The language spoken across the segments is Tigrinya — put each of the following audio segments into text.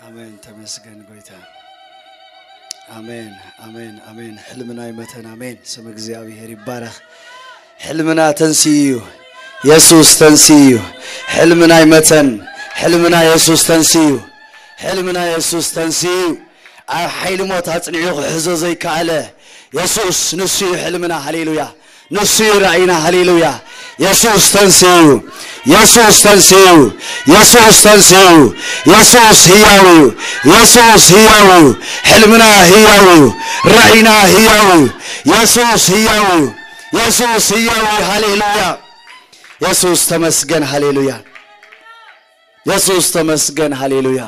ኣሜን። ተመስገን ጎይታ። ኣሜን፣ ኣሜን፣ ኣሜን። ሕልምና ይመተን። ኣሜን። ስም እግዚኣብሔር ይባረኽ። ሕልምና ተንስዩ እዩ። የሱስ ተንስዩ እዩ። ሕልምና ይመተን። ሕልምና የሱስ ተንስዩ እዩ። ሕልምና የሱስ ተንስዩ እዩ። ኣብ ሓይሊ ሞት ኣጽኒዑ ክሕዞ ዘይከኣለ የሱስ ንሱ እዩ ሕልምና። ሃሌሉያ። ንሱ እዩ ራእይና። ሃሌሉያ። የሱስ ተንስኡ። የሱስ ተንስኡ። የሱስ ተንስኡ። የሱስ ህያው እዩ። የሱስ ህያው እዩ። ሕልምና ህያው እዩ። ራእይና ህያው እዩ። የሱስ ህያው እዩ። የሱስ ህያው እዩ። ሃሌሉያ። የሱስ ተመስገን። ሃሌሉያ። የሱስ ተመስገን። ሃሌሉያ።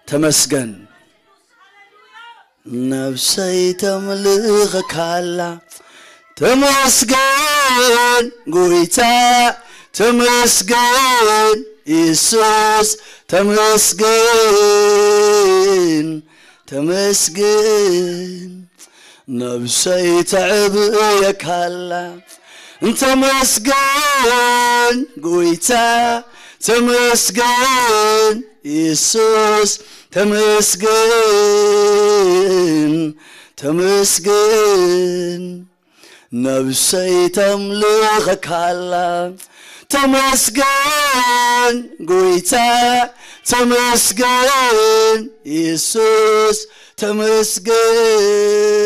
ተመስገን። ነፍሰይ ተምልኸካላ። ተመስገን ጎይታ፣ ተመስገን የሱስ፣ ተመስገን፣ ተመስገን። ነፍሰይ ተዕብየካላ። ተመስገን ጎይታ፣ ተመስገን የሱስ፣ ተመስገን፣ ተመስገን። ነፍሰይ ተምልኸካላ። ተመስገን ጎይታ፣ ተመስገን የሱስ፣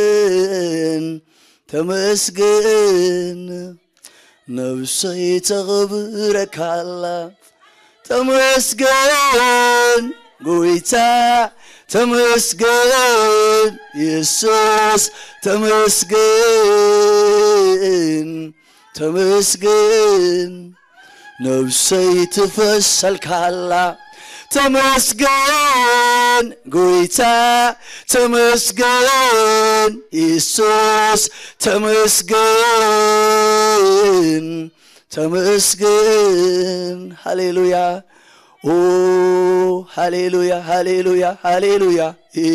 ተመስገን፣ ተመስገን። ነፍሰይ ተኽብረካላ። ተመስገን ጎይታ፣ ተመስገን የሱስ፣ ተመስገን፣ ተመስገን። ነፍሰይ ትፈሰልካላ። ተመስገን ጎይታ፣ ተመስገን የሱስ፣ ተመስገን፣ ተመስገን። ሃሌሉያ። ኦ፣ ሃሌሉያ፣ ሃሌሉያ፣ ሃሌሉያ። እ፣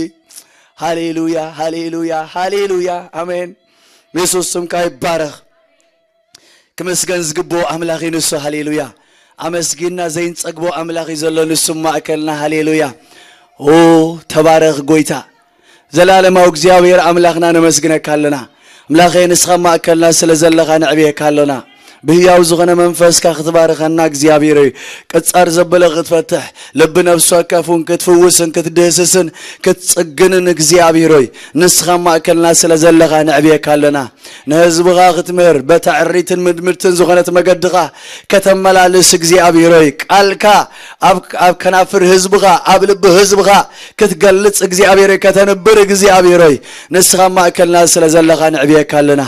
ሃሌሉያ፣ ሃሌሉያ፣ ሃሌሉያ። ኣሜን። የሱስ ስምካ ይባረኽ። ክመስገን ዝግብኦ ኣምላኽ እዩ ንሱ። ሃሌሉያ። ኣመስጊንና ዘይንጸግቦ ኣምላኽ እዩ ዘሎ ንሱ ማእከልና። ሃሌሉያ። ኦ፣ ተባረኽ ጎይታ። ዘላለማዊ እግዚኣብሔር ኣምላኽና ነመስግነካ ኣለና። ኣምላኸ ንስኻ ማእከልና ስለ ዘለኻ ነዕብየካ ኣሎና። ብህያው ዝኾነ መንፈስካ ክትባርኸና እግዚኣብሔር እዩ። ቅጻር ዘበለ ክትፈትሕ፣ ልቢ ነፍሲ ወከፍ እውን ክትፍውስን ክትድህስስን ክትጽግንን እግዚኣብሔር ሆይ፣ ንስኻ ማእከልና ስለ ዘለኻ ነዕብየካ ኣለና። ንህዝብኻ ክትምህር፣ በታ ዕሪትን ምድምድትን ዝኾነት መገድኻ ከተመላልስ እግዚኣብሔር ሆይ፣ ቃልካ ኣብ፣ ኣብ ከናፍር ህዝብኻ፣ ኣብ ልቢ ህዝብኻ ክትገልጽ እግዚኣብሔር ሆይ፣ ከተንብር እግዚኣብሔር ሆይ፣ ንስኻ ማእከልና ስለ ዘለኻ ንዕብየካ ኣለና።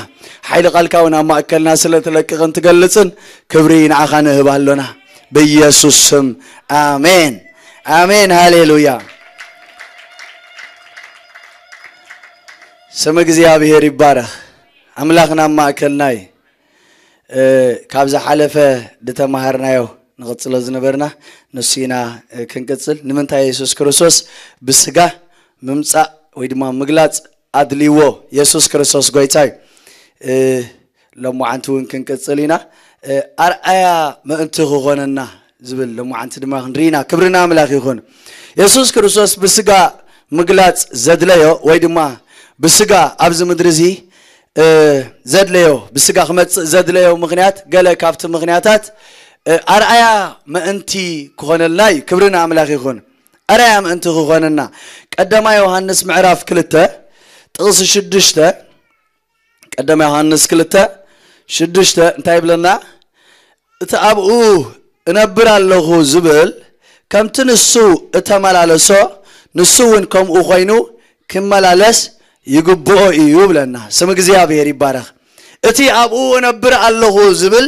ሓይሊ ቃልካ እውን ኣብ ማእከልና ስለ ትለቅቕን ትገልጽን ክብሪ ንዓኻ ንህብ ኣሎና። ብኢየሱስ ስም ኣሜን። ኣሜን። ሃሌሉያ። ስም እግዚኣብሔር ይባረኽ። ኣምላኽና ኣብ ማእከልና እዩ። እ፣ ካብ ዝሓለፈ ዝተማሃርናዮ ንቐጽሎ ዝነበርና ንሱ ኢና፣ እ፣ ክንቅጽል። ንምንታይ የሱስ ክርስቶስ ብስጋ ምምጻእ ወይ ድማ ምግላጽ ኣድልዎ? የሱስ ክርስቶስ ጎይታ እዩ። እ፣ ሎማዓንቲ እውን ክንቅጽል ኢና። እ፣ ኣርኣያ ምእንቲ ክኾነና ዝብል ሎማዓንቲ ድማ ክንርኢ ኢና። ክብሪ ንኣምላኽ ይኹን። የሱስ ክርስቶስ ብስጋ ምግላጽ ዘድለዮ ወይ ድማ ብስጋ ኣብዚ ምድሪ እዚ፣ እ፣ ዘድለዮ፣ ብስጋ ክመጽእ ዘድለዮ ምኽንያት፣ ገለ ካብቲ ምኽንያታት፣ እ፣ ኣርኣያ ምእንቲ ክኾነልና እዩ። ክብሪ ንኣምላኽ ይኹን። ኣርኣያ ምእንቲ ክኾነና። ቀዳማይ ዮሃንስ ምዕራፍ ክልተ ጥቕሲ ሽዱሽተ፣ ቀዳማይ ዮሃንስ ክልተ ሽዱሽተ እንታይ ይብለና? እቲ ኣብኡ እነብር ኣለኹ ዝብል ከምቲ ንሱ እተመላለሶ ንሱ እውን ከምኡ ኮይኑ ክመላለስ ይግብኦ እዩ ብለና። ስም እግዚኣብሔር ይባረኽ። እቲ ኣብኡ እነብር ኣለኹ ዝብል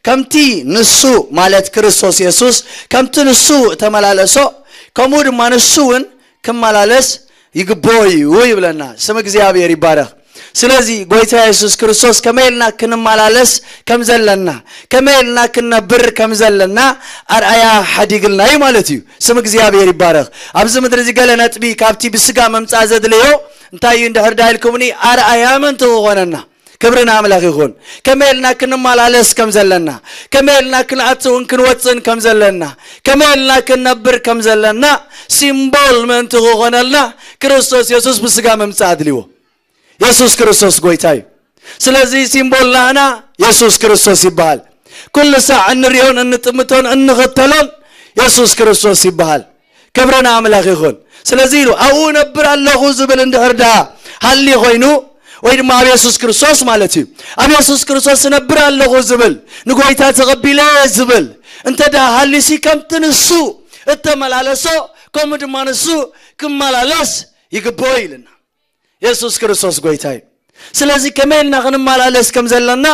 ከምቲ ንሱ ማለት ክርስቶስ የሱስ ከምቲ ንሱ እተመላለሶ ከምኡ ድማ ንሱ እውን ክመላለስ ይግብኦ እዩ ይብለና። ስም እግዚኣብሔር ይባረኽ። ስለዚ ጎይታ የሱስ ክርስቶስ ከመይ ኢልና ክንመላለስ ከም ዘለና፣ ከመይ ኢልና ክንነብር ከም ዘለና ኣርኣያ ሓዲግልና እዩ ማለት እዩ። ስም እግዚኣብሔር ይባረኽ። ኣብዚ ምድሪ እዚ ገለ ነጥቢ ካብቲ ብስጋ ምምጻእ ዘድለዮ እንታይ እዩ እንድሕር ዳ ኢልኩምኒ፣ ኣርኣያ ምእንቲ ክኾነና። ክብሪ ንኣምላኽ ይኹን። ከመይ ኢልና ክንመላለስ ከም ዘለና፣ ከመይ ኢልና ክንኣትውን ክንወፅእን ከም ዘለና፣ ከመይ ኢልና ክንነብር ከም ዘለና ሲምቦል ምእንቲ ክኾነልና ክርስቶስ የሱስ ብስጋ ምምፃእ ኣድልዎ። የሱስ ክርስቶስ ጎይታ እዩ። ስለዚ ሲምቦል ናህና የሱስ ክርስቶስ ይበሃል። ኩሉ ሳዕ እንሪኦን እንጥምቶን እንኽተሎን የሱስ ክርስቶስ ይበሃል። ክብሪ ንኣምላኽ ይኹን። ስለዚ ኢሉ ኣብኡ እነብር ኣለኹ ዝብል እንድሕር ደኣ ሃሊ ኮይኑ፣ ወይ ድማ ኣብ የሱስ ክርስቶስ ማለት እዩ፣ ኣብ የሱስ ክርስቶስ እነብር ኣለኹ ዝብል፣ ንጎይታ ተቐቢለ ዝብል እንተ ደኣ ሃሊሲ፣ ከምቲ ንሱ እተመላለሶ፣ ከምኡ ድማ ንሱ ክመላለስ ይግብኦ ኢልና። የሱስ ክርስቶስ ጎይታ እዩ። ስለዚ ከመይ ኢልና ክንመላለስ ከም ዘለና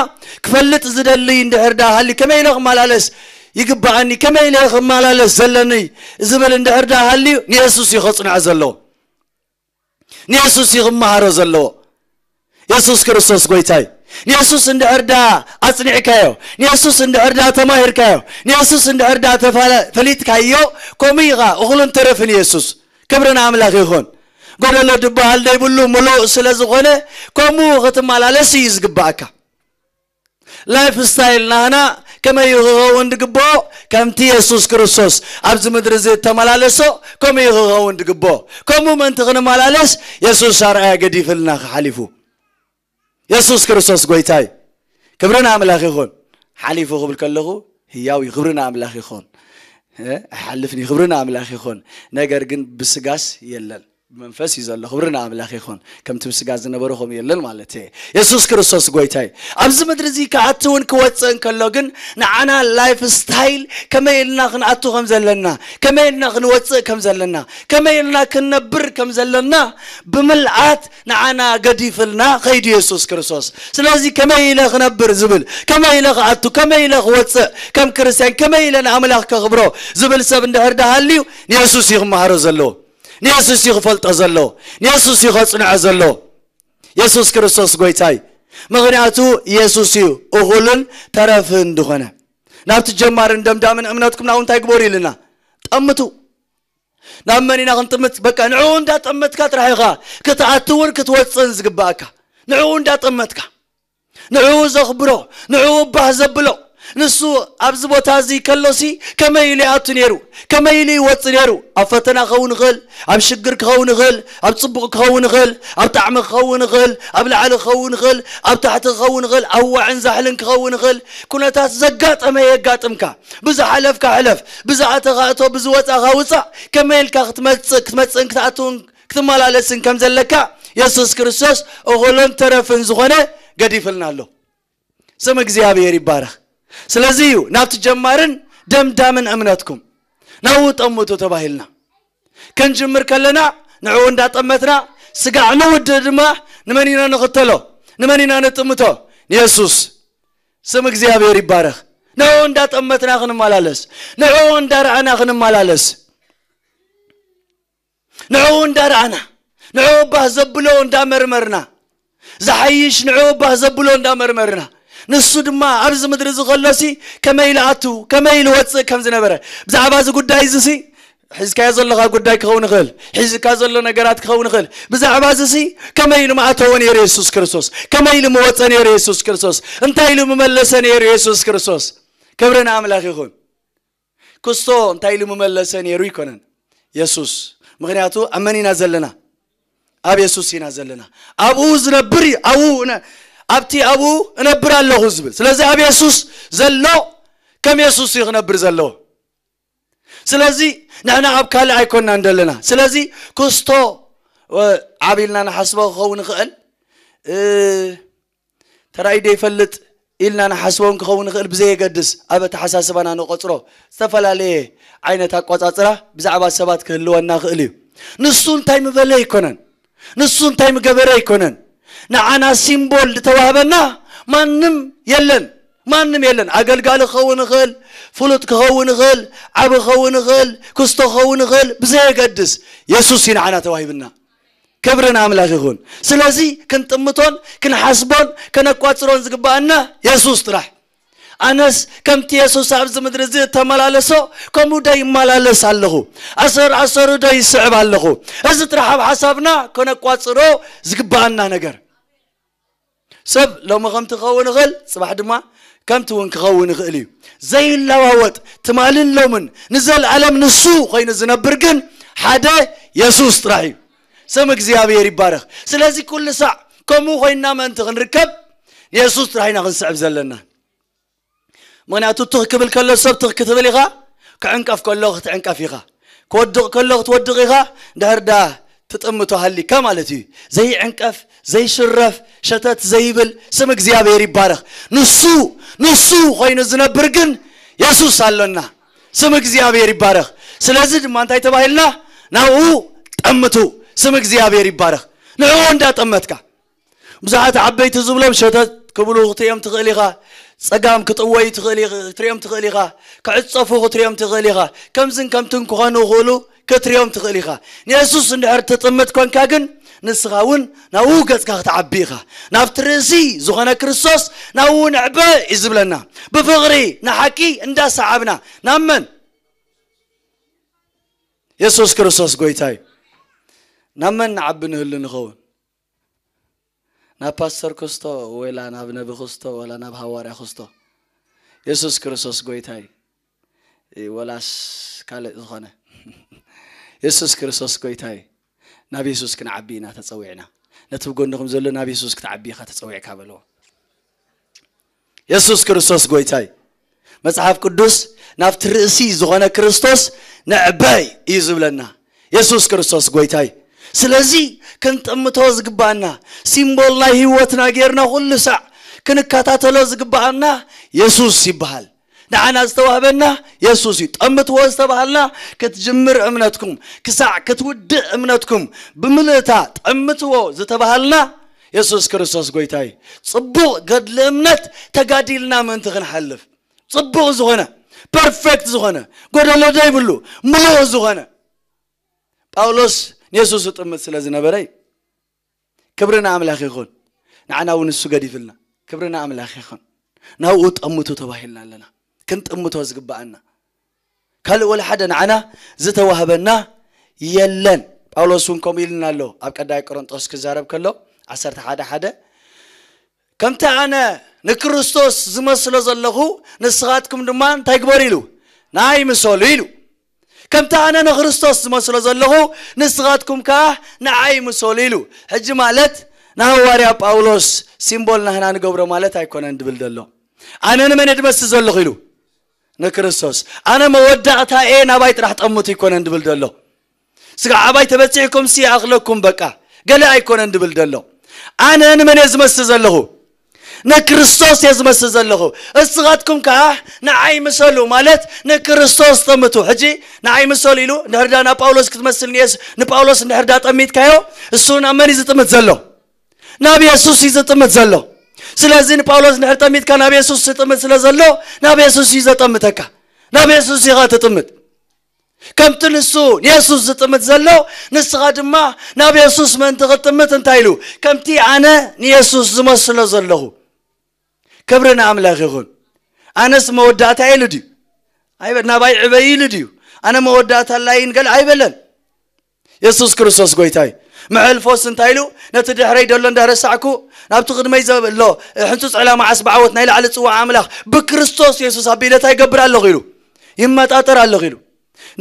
ክፈልጥ ዝደሊ እንድሕር ደኣ ሃልዩ፣ ከመይ ኢለ ክመላለስ ይግብኣኒ፣ ከመይ ኢለ ክመላለስ ዘለኒ ዝብል እንድሕር ደኣ ሃልዩ፣ ንየሱስ እዩ ከጽንዖ ዘለዎ። ንየሱስ እዩ ክመሃሮ ዘለዎ። የሱስ ክርስቶስ ጎይታ እዩ። ንየሱስ እንድሕር ደኣ ኣጽኒዕካዮ፣ ንየሱስ እንድሕር ደኣ ተማሂርካዮ፣ ንየሱስ እንድሕር ደኣ ተፋለ-፣ ፈሊጥካዮ፣ ከምኡ ኢኻ እኹልን ተረፍን የሱስ። ክብሪ ንኣምላኽ ይኹን። ጎደሎ ዝበሃል ዘይብሉ ምሉእ ስለ ዝኾነ፣ ከምኡ ክትመላለስ እዩ ዝግብኣካ። ላይፍ ስታይል ናህና ከመይ ክኸውን ዝግብኦ፣ ከምቲ የሱስ ክርስቶስ ኣብዚ ምድሪ እዚ እተመላለሶ ከምኡ ክኸውን ዝግብኦ። ከምኡ ምእንቲ ክንመላለስ የሱስ ኣርኣያ ገዲፍልና ሓሊፉ። የሱስ ክርስቶስ ጎይታ እዩ። ክብሪ ንኣምላኽ ይኹን። ሓሊፉ ክብል ከለኹ ህያው እዩ። ክብሪ ንኣምላኽ ይኹን። እ፣ ኣይሓልፍን እዩ። ክብሪ ንኣምላኽ ይኹን። ነገር ግን ብስጋስ የለን፣ ብመንፈስ እዩ ዘሎ። ክብሪ ንኣምላኽ ይኹን። ከምቲ ብስጋ ዝነበረ ከምኡ የለን ማለት እየ። የሱስ ክርስቶስ ጎይታ እዩ። ኣብዚ ምድሪ እዚ ክኣትውን ክወፅእን ከሎ ግን ንዓና ላይፍ ስታይል ከመይ ኢልና ክንኣቱ ከም ዘለና፣ ከመይ ኢልና ክንወፅእ ከም ዘለና፣ ከመይ ኢልና ክንነብር ከም ዘለና ብምልኣት ንዓና ገዲፍልና ኸይዱ የሱስ ክርስቶስ። ስለዚ ከመይ ኢለ ክነብር ዝብል፣ ከመይ ኢለ ክኣቱ፣ ከመይ ኢለ ክወፅእ፣ ከም ክርስትያን ከመይ ኢለ ንኣምላኽ ከኽብሮ ዝብል ሰብ እንድሕር ደሃልዩ፣ ንየሱስ እዩ ክመሃሮ ዘለዎ፣ ንየሱስ እዩ ክፈልጦ ዘለዎ፣ ንየሱስ እዩ ከጽንዖ ዘለዎ። የሱስ ክርስቶስ ጎይታ እዩ። ምኽንያቱ የሱስ እዩ እኹልን ተረፍን ዝኾነ። ናብቲ ጀማርን ደምዳምን እምነትኩም ናብኡ እንታይ ግበሩ ኢልና? ጠምቱ። ናብ መን ኢና ክንጥምት? በቃ ንዕኡ እንዳጠመትካ ጥራሕ ኢኻ ክትኣትውን ክትወፅእን ዝግባእካ። ንዕኡ እንዳጠመትካ፣ ንዕኡ ዘኽብሮ፣ ንዕኡ ባህ ዘብሎ። ንሱ ኣብዚ ቦታ እዚ ከሎሲ ከመይ ኢሉ ይኣቱ ነይሩ? ከመይ ኢሉ ይወፅእ ነይሩ? ኣብ ፈተና ክኸውን ይኽእል፣ ኣብ ሽግር ክኸውን ይኽእል፣ ኣብ ፅቡቕ ክኸውን ይኽእል፣ ኣብ ጣዕሚ ክኸውን ይኽእል፣ ኣብ ላዕሊ ክኸውን ይኽእል፣ ኣብ ታሕቲ ክኸውን ይኽእል፣ ኣብ ዋዕን ዛሕልን ክኸውን ይኽእል። ኩነታት ዘጋጠመ የጋጥምካ። ብዝሓለፍካ ሕለፍ፣ ብዝኣተኻ እቶ፣ ብዝወፃእኻ ውፃእ። ከመይ ኢልካ ክትመፅእ፣ ክትመፅእን ክትኣትውን ክትመላለስን ከም ዘለካ የሱስ ክርስቶስ እኹልን ተረፍን ዝኾነ ገዲፍልና ኣሎ። ስም እግዚኣብሔር ይባረኽ። ስለዚ እዩ ናብቲ ጀማርን ደምዳምን እምነትኩም ናብኡ ጠምቱ ተባሂልና። ክንጅምር ከለና ንዕኡ እንዳጠመትና፣ ስጋዕ ንውድእ ድማ ንመን ኢና ንኽተሎ? ንመን ኢና ንጥምቶ? ንየሱስ። ስም እግዚኣብሔር ይባረኽ። ንዕኡ እንዳጠመትና ክንመላለስ፣ ንዕኡ እንዳረኣና ክንመላለስ፣ ንዕኡ እንዳረኣና፣ ንዕኡ ባህ ዘብሎ እንዳመርመርና፣ ዝሓይሽ ንዕኡ ባህ ዘብሎ እንዳመርመርና፣ ንሱ ድማ ኣብዚ ምድሪ እዚ ከሎሲ ከመይ ኢሉ ኣቱ፣ ከመይ ኢሉ ወፅእ ከም ዝነበረ፣ ብዛዕባ እዚ ጉዳይ እዚሲ ሒዝካዮ ዘለኻ ጉዳይ ክኸውን ይኽእል፣ ሒዝካ ዘሎ ነገራት ክኸውን ይኽእል። ብዛዕባ እዚሲ ከመይ ኢሉ መኣተወ ነይሩ የሱስ ክርስቶስ? ከመይ ኢሉ መወፀ ነይሩ የሱስ ክርስቶስ? እንታይ ኢሉ መመለሰ ነይሩ የሱስ ክርስቶስ? ክብሪ ንኣምላኽ ይኹን። ክስቶ እንታይ ኢሉ መመለሰ ነይሩ ይኮነን የሱስ። ምኽንያቱ ኣብ መን ኢና ዘለና? ኣብ የሱስ ኢና ዘለና። ኣብኡ ዝነብር እዩ፣ ኣብኡ እነ-፣ ኣብቲ ኣብኡ እነብር ኣለኹ ዝብል። ስለዚ ኣብ የሱስ ዘሎ ከም የሱስ እዩ ክነብር ዘለዎ። ስለዚ ንሕና ኣብ ካልእ ኣይኮንናን ዘለና። ስለዚ ክስቶ፣ እ፣ ዓብ ኢልና ንሓስቦ ክኸውን ይኽእል፣ እ፣ ተራእዩ ዘይፈልጥ ኢልና ንሓስቦ እውን ክኸውን ይኽእል፣ ብዘየገድስ ኣብ ኣተሓሳስባና ንቆጽሮ ዝተፈላለየ ዓይነት ኣቆጻጽራ ብዛዕባ ሰባት ክህልወና ይኽእል እዩ። ንሱ እንታይ ምበለ ኣይኮነን፣ ንሱ እንታይ ምገበረ ኣይኮነን። ንዓና ሲምቦል ዝተዋህበና ማንም የለን፣ ማንም የለን። ኣገልጋሊ ክኸውን ይኽእል፣ ፍሉጥ ክኸውን ይኽእል፣ ዓቢ ክኸውን ይኽእል፣ ክስቶ ክኸውን ይኽእል፣ ብዘየገድስ የሱስ እዩ ንዓና ተዋሂብና። ክብሪ ንኣምላኽ ይኹን። ስለዚ ክንጥምቶን ክንሓስቦን ከነቋጽሮን ዝግባኣና የሱስ ጥራሕ። ኣነስ ከምቲ የሱስ ኣብዚ ምድሪ እዚ እተመላለሶ ከምኡ ዶ ይመላለስ ኣለኹ? ኣሰር ኣሰሩ ዶ ይስዕብ ኣለኹ? እዚ ጥራሕ ኣብ ሓሳብና ከነቋጽሮ ዝግባኣና ነገር። ሰብ ሎሚ ከምቲ ክኸውን ይኽእል፣ ጽባሕ ድማ ከምቲ እውን ክኸውን ይኽእል እዩ። ዘይለዋወጥ ትማልን ሎምን ንዘለኣለም ንሱ ኮይኑ ዝነብር ግን ሓደ የሱስ ጥራሕ እዩ። ስም እግዚኣብሔር ይባረኽ። ስለዚ ኩሉ ሳዕ ከምኡ ኮይንና ምእንቲ ክንርከብ ንየሱስ ጥራሕ ኢና ክንስዕብ ዘለና። ምኽንያቱ ትኽ ክብል ከሎ ሰብ ትኽ ክትብል ኢኻ፣ ክዕንቀፍ ከሎ ክትዕንቀፍ ኢኻ፣ ክወድቕ ከሎ ክትወድቕ ኢኻ። ድሕር ዳ ትጥምቶ ሃሊካ ማለት እዩ። ዘይዕንቀፍ ዘይሽረፍ ሸተት ዘይብል ስም እግዚኣብሔር ይባረኽ። ንሱ ንሱ ኮይኑ ዝነብር ግን የሱስ ኣሎና። ስም እግዚኣብሔር ይባረኽ። ስለዚ ድማ እንታይ ተባሂልና? ናብኡ ጠምቱ። ስም እግዚኣብሔር ይባረኽ። ንዕኡ እንዳጠመትካ ብዙሓት ዓበይቲ ዝብሎም ሸተት ክብሉ ክትሪኦም ትኽእል ኢኻ። ጸጋም ክጥወዩ ትኽእል ኢኻ፣ ክትሪኦም ትኽእል ኢኻ። ክዕጸፉ ክትሪኦም ትኽእል ኢኻ። ከምዝን ከምትን ክኾኑ ይኽእሉ ክትሪኦም ትኽእል ኢኻ። ንየሱስ እንድሕር ትጥምት ኮንካ ግን ንስኻ እውን ናብኡ ገጽካ ክትዓቢ ኢኻ። ናብቲ ርእሲ ዝኾነ ክርስቶስ ናብኡ ንዕበ እዩ ዝብለና። ብፍቕሪ ንሓቂ እንዳሰዓብና ናብ መን? የሱስ ክርስቶስ ጎይታ እዩ። ናብ መን ንዓቢ ንህሉ ንኸውን? ናብ ፓስተር ክስቶ ወላ ናብ ነቢ ክስቶ ወላ ናብ ሃዋርያ ክስቶ? የሱስ ክርስቶስ ጎይታ እዩ። እ፣ ወላስ ካልእ ዝኾነ? የሱስ ክርስቶስ ጎይታ እዩ። ናብ የሱስ ክንዓቢ ኢና ተጸዊዕና። ነቲ ብጎንኹም ዘሎ ናብ የሱስ ክትዓቢ ኢኻ ተጸዊዕካ በልዎ። የሱስ ክርስቶስ ጎይታ እዩ። መጽሓፍ ቅዱስ ናብቲ ርእሲ ዝኾነ ክርስቶስ ንዕበ እዩ ዝብለና። የሱስ ክርስቶስ ጎይታ እዩ። ስለዚ ክንጥምቶ ዝግባኣና፣ ሲምቦል ናይ ህይወትና ጌርና ኩሉ ሳዕ ክንከታተሎ ዝግባኣና የሱስ ይበሃል። ንዓና ዝተዋህበና የሱስ እዩ። ጠምትዎ ዝተባሃልና ክትጅምር እምነትኩም ክሳዕ ክትውድእ እምነትኩም ብምልእታ ጠምትዎ ዝተባሃልና የሱስ ክርስቶስ ጎይታ እዩ። ጽቡቕ ገድሊ እምነት ተጋዲልና ምእንቲ ክንሓልፍ ጽቡቕ ዝኾነ፣ ፐርፌክት ዝኾነ፣ ጎደሎ ዘይብሉ፣ ምሉእ ዝኾነ ጳውሎስ ንየሱስ ይጥምት ስለ ዝነበረ እዩ። ክብሪ ንኣምላኽ ይኹን። ንዓና እውን እሱ ገዲፍልና። ክብሪ ንኣምላኽ ይኹን። ናብኡ ጠምቱ ተባሂልና ኣለና። ክንጥምቶ ዝግባኣና ካልእ ወላ ሓደ ንዓና ዝተዋህበና የለን። ጳውሎስ እውን ከምኡ ኢልና ኣሎ ኣብ ቀዳማይ ቆሮንጦስ ክዛረብ ከሎ ዓሰርተ ሓደ ሓደ፣ ከምቲ ኣነ ንክርስቶስ ዝመስሎ ዘለኹ ንስኻትኩም ድማ እንታይ ግበሩ ኢሉ? ናይ ምሰሉ ኢሉ። ከምቲ ኣነ ንክርስቶስ ዝመስሎ ዘለኹ ንስኻትኩም ከኣ ንዓይ ምሰሉ ኢሉ። ሕጂ ማለት ንሃዋርያ ጳውሎስ ሲምቦል ናህና ንገብሮ ማለት ኣይኮነን ድብል ዘሎ። ኣነ ንመን እየ ድመስል ዘለኹ ኢሉ? ንክርስቶስ። ኣነ መወዳእታ እየ፣ ናባይ ጥራሕ ጠምቱ ኣይኮነን ድብል ዘሎ። ስጋዕ ኣባይ ተበጺሕኩም ሲ ይኣኽለኩም በቃ ገለ ኣይኮነን ድብል ዘሎ። ኣነ ንመን እየ ዝመስል ዘለኹ? ንክርስቶስ እየ ዝመስል ዘለኹ። እስኻትኩም ከኣ ንዓይ ምሰሉ ማለት ንክርስቶስ ጠምቱ። ሕጂ ንዓይ ምሰሉ ኢሉ እንድሕር ዳ ናብ ጳውሎስ ክትመስል ንየስ-፣ ንጳውሎስ እንድሕር ዳ ጠሚትካዮ እሱ ናብ መን እዩ ዝጥምት ዘሎ? ናብ የሱስ እዩ ዝጥምት ዘሎ። ስለዚ ንጳውሎስ እንድሕር ጠሚትካ ናብ የሱስ ዝጥምት ስለ ዘሎ ናብ የሱስ እዩ ዘጠምተካ። ናብ የሱስ ኢኻ ትጥምት። ከምቲ ንሱ ንየሱስ ዝጥምት ዘሎ ንስኻ ድማ ናብ የሱስ ምእንቲ ክትጥምት እንታይ ኢሉ? ከምቲ ኣነ ንየሱስ ዝመስሎ ዘለኹ። ክብሪ ንኣምላኽ ይኹን። ኣነስ መወዳእታ ኢሉ ድዩ? ኣይበ-፣ ናባይ ዕበይ ኢሉ ድዩ? ኣነ መወዳእታ ኣላይን ገለ ኣይበለን። የሱስ ክርስቶስ ጎይታይ። መሕልፎስ እንታይ ኢሉ? ነቲ ድሕረይ ደሎ እንዳረሳዕኩ ናብቲ ቅድመይ ዘሎ ሕንጹጽ ዕላማ ዓስቢ ዓወት ናይ ላዕሊ ጽዋዕ ኣምላኽ ብክርስቶስ የሱስ ኣቢለ እንታይ ይገብር ኣለኹ ኢሉ? ይመጣጠር ኣለኹ ኢሉ።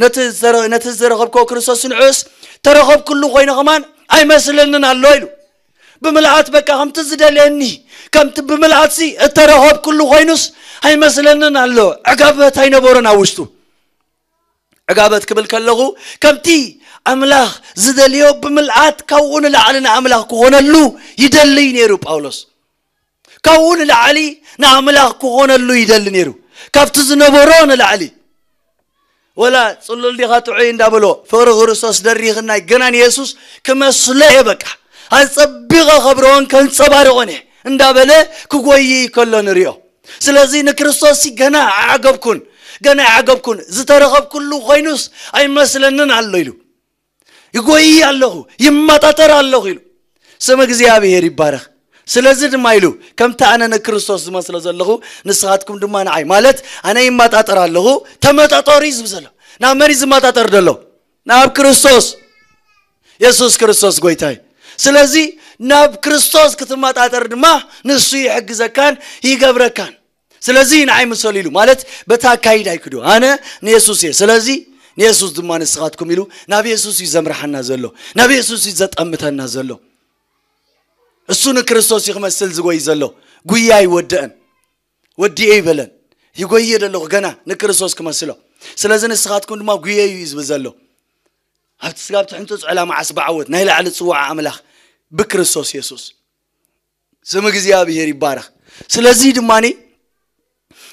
ነቲ ዘረ-፣ ነቲ ዝረኸብክዎ ክርስቶስ ንዕኡስ ተረኸብኩሉ ኮይነ ከማን ኣይመስለንን ኣሎ ኢሉ። ብምልኣት በቃ ከምቲ ዝደልየኒ፣ ከምቲ ብምልኣትሲ እተረኸብኩሉ ኮይኑስ ኣይመስለንን ኣሎ። ዕጋበት ኣይነበሮን ኣብ ውሽጡ። ዕጋበት ክብል ከለኹ ከምቲ ኣምላኽ ዝደልዮ ብምልኣት ካብኡ ንላዕሊ ንኣምላኽ ክኾነሉ ይደልይ ነይሩ ጳውሎስ። ካብኡ ንላዕሊ ንኣምላኽ ክኾነሉ ይደሊ ነይሩ። ካብቲ ዝነበሮ ንላዕሊ። ወላ ጽሉል ዲኻ ጥዑይ እንዳበሎ ፍቕሪ ክርስቶስ ደሪኽናይ ገና ንየሱስ ክመስሎ እየ በቃ። ኣጸቢቐ ከብርዎን ከንጸባርቖን እየ እንዳበለ ክጎይ ከሎ ንሪኦ። ስለዚ ንክርስቶስ ገና ኣዓገብኩን፣ ገና ኣዓገብኩን፣ ዝተረኸብኩሉ ኮይኑስ ኣይመስለንን ኣሎ ኢሉ። ይጎይ ኣለኹ፣ ይመጣጠር ኣለኹ ኢሉ። ስም እግዚኣብሔር ይባረኽ። ስለዚ ድማ ኢሉ ከምቲ ኣነ ንክርስቶስ ዝመስሎ ዘለኹ ንስኻትኩም ድማ ንዓይ፣ ማለት ኣነ ይመጣጠር ኣለኹ፣ ተመጣጠሩ እዩ ዝብል ዘሎ። ናብ መን እዩ ዝመጣጠር ዘሎ? ናብ ክርስቶስ። የሱስ ክርስቶስ ጎይታይ። ስለዚ ናብ ክርስቶስ ክትመጣጠር ድማ ንሱ ይሕግዘካን ይገብረካን። ስለዚ ንዓይ ምሰሉ ኢሉ ማለት በታ ኣካይዳ ኣይክዱ። ኣነ ንየሱስ እየ። ስለዚ ንየሱስ ድማ ንስኻትኩም ኢሉ ናብ የሱስ እዩ ዘምርሓና ዘሎ፣ ናብ የሱስ እዩ ዘጠምተና ዘሎ። እሱ ንክርስቶስ እዩ ክመስል ዝጎይ ዘሎ። ጉያ ኣይወደአን። ወዲኤ ይበለን። ይጎየ ዘለኹ ገና ንክርስቶስ ክመስሎ። ስለዚ ንስኻትኩም ድማ ጉየዩ እዩ ዝብል ዘሎ። ኣብቲ ስጋብ ትሕንፅፅ ዕላማ ዓስቢ ዓወት ናይ ላዕሊ ፅዋዓ ኣምላኽ ብክርስቶስ የሱስ። ስም እግዚኣብሔር ይባረኽ። ስለዚ ድማ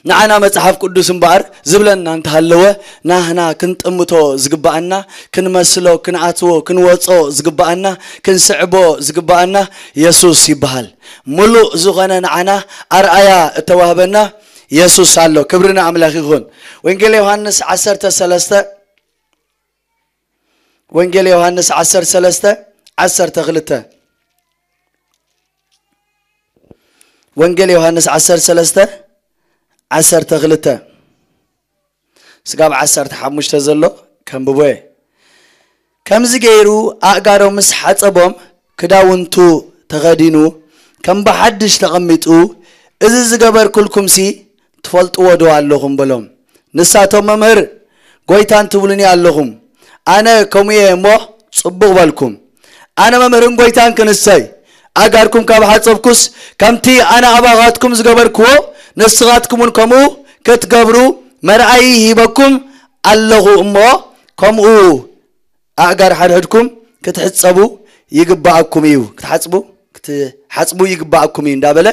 ንዓና መጽሓፍ ቅዱስ እምበኣር ዝብለና እንተሃለወ ናህና ክንጥምቶ ዝግባኣና፣ ክንመስሎ፣ ክንኣትዎ፣ ክንወጾ ዝግባኣና፣ ክንስዕቦ ዝግባኣና የሱስ ይበሃል። ሙሉእ ዝኾነ ንዓና ኣርኣያ እተዋህበና የሱስ ኣሎ። ክብሪ ንኣምላኽ ይኹን። ወንጌል ዮሃንስ ዓሰርተ ሰለስተ፣ ወንጌል ዮሃንስ ዓሰርተ ሰለስተ ዓሰርተ ክልተ፣ ወንጌል ዮሃንስ ዓሰርተ ሰለስተ ዓሰርተ ክልተ ስጋብ ዓሰርተ ሓሙሽተ ዘሎ ከንብቦ እየ። ከምዚ ገይሩ ኣእጋሮም ምስ ሓጸቦም ክዳውንቱ ተኸዲኑ ከም ብሓድሽ ተቐሚጡ፣ እዚ ዝገበርኩልኩምሲ ትፈልጥዎ ዶ ኣለኹም? በሎም። ንሳቶም መምህር ጎይታን ትብሉኒ ኣለኹም። ኣነ ከምኡ እየ እሞ ጽቡቕ በልኩም። ኣነ መምህርን ጎይታን ክንሰይ ኣእጋርኩም ካብ ሓጸብኩስ ከምቲ ኣነ ኣባኻትኩም ዝገበርክዎ ንስኻትኩም እውን ከምኡ ክትገብሩ መርኣዪ ሂበኩም ኣለኹ እሞ ከምኡ ኣእጋር ሓድሕድኩም ክትሕጸቡ ይግባኣኩም እዩ ክትሓጽቡ ክትሓጽቡ ይግባኣኩም እዩ እንዳበለ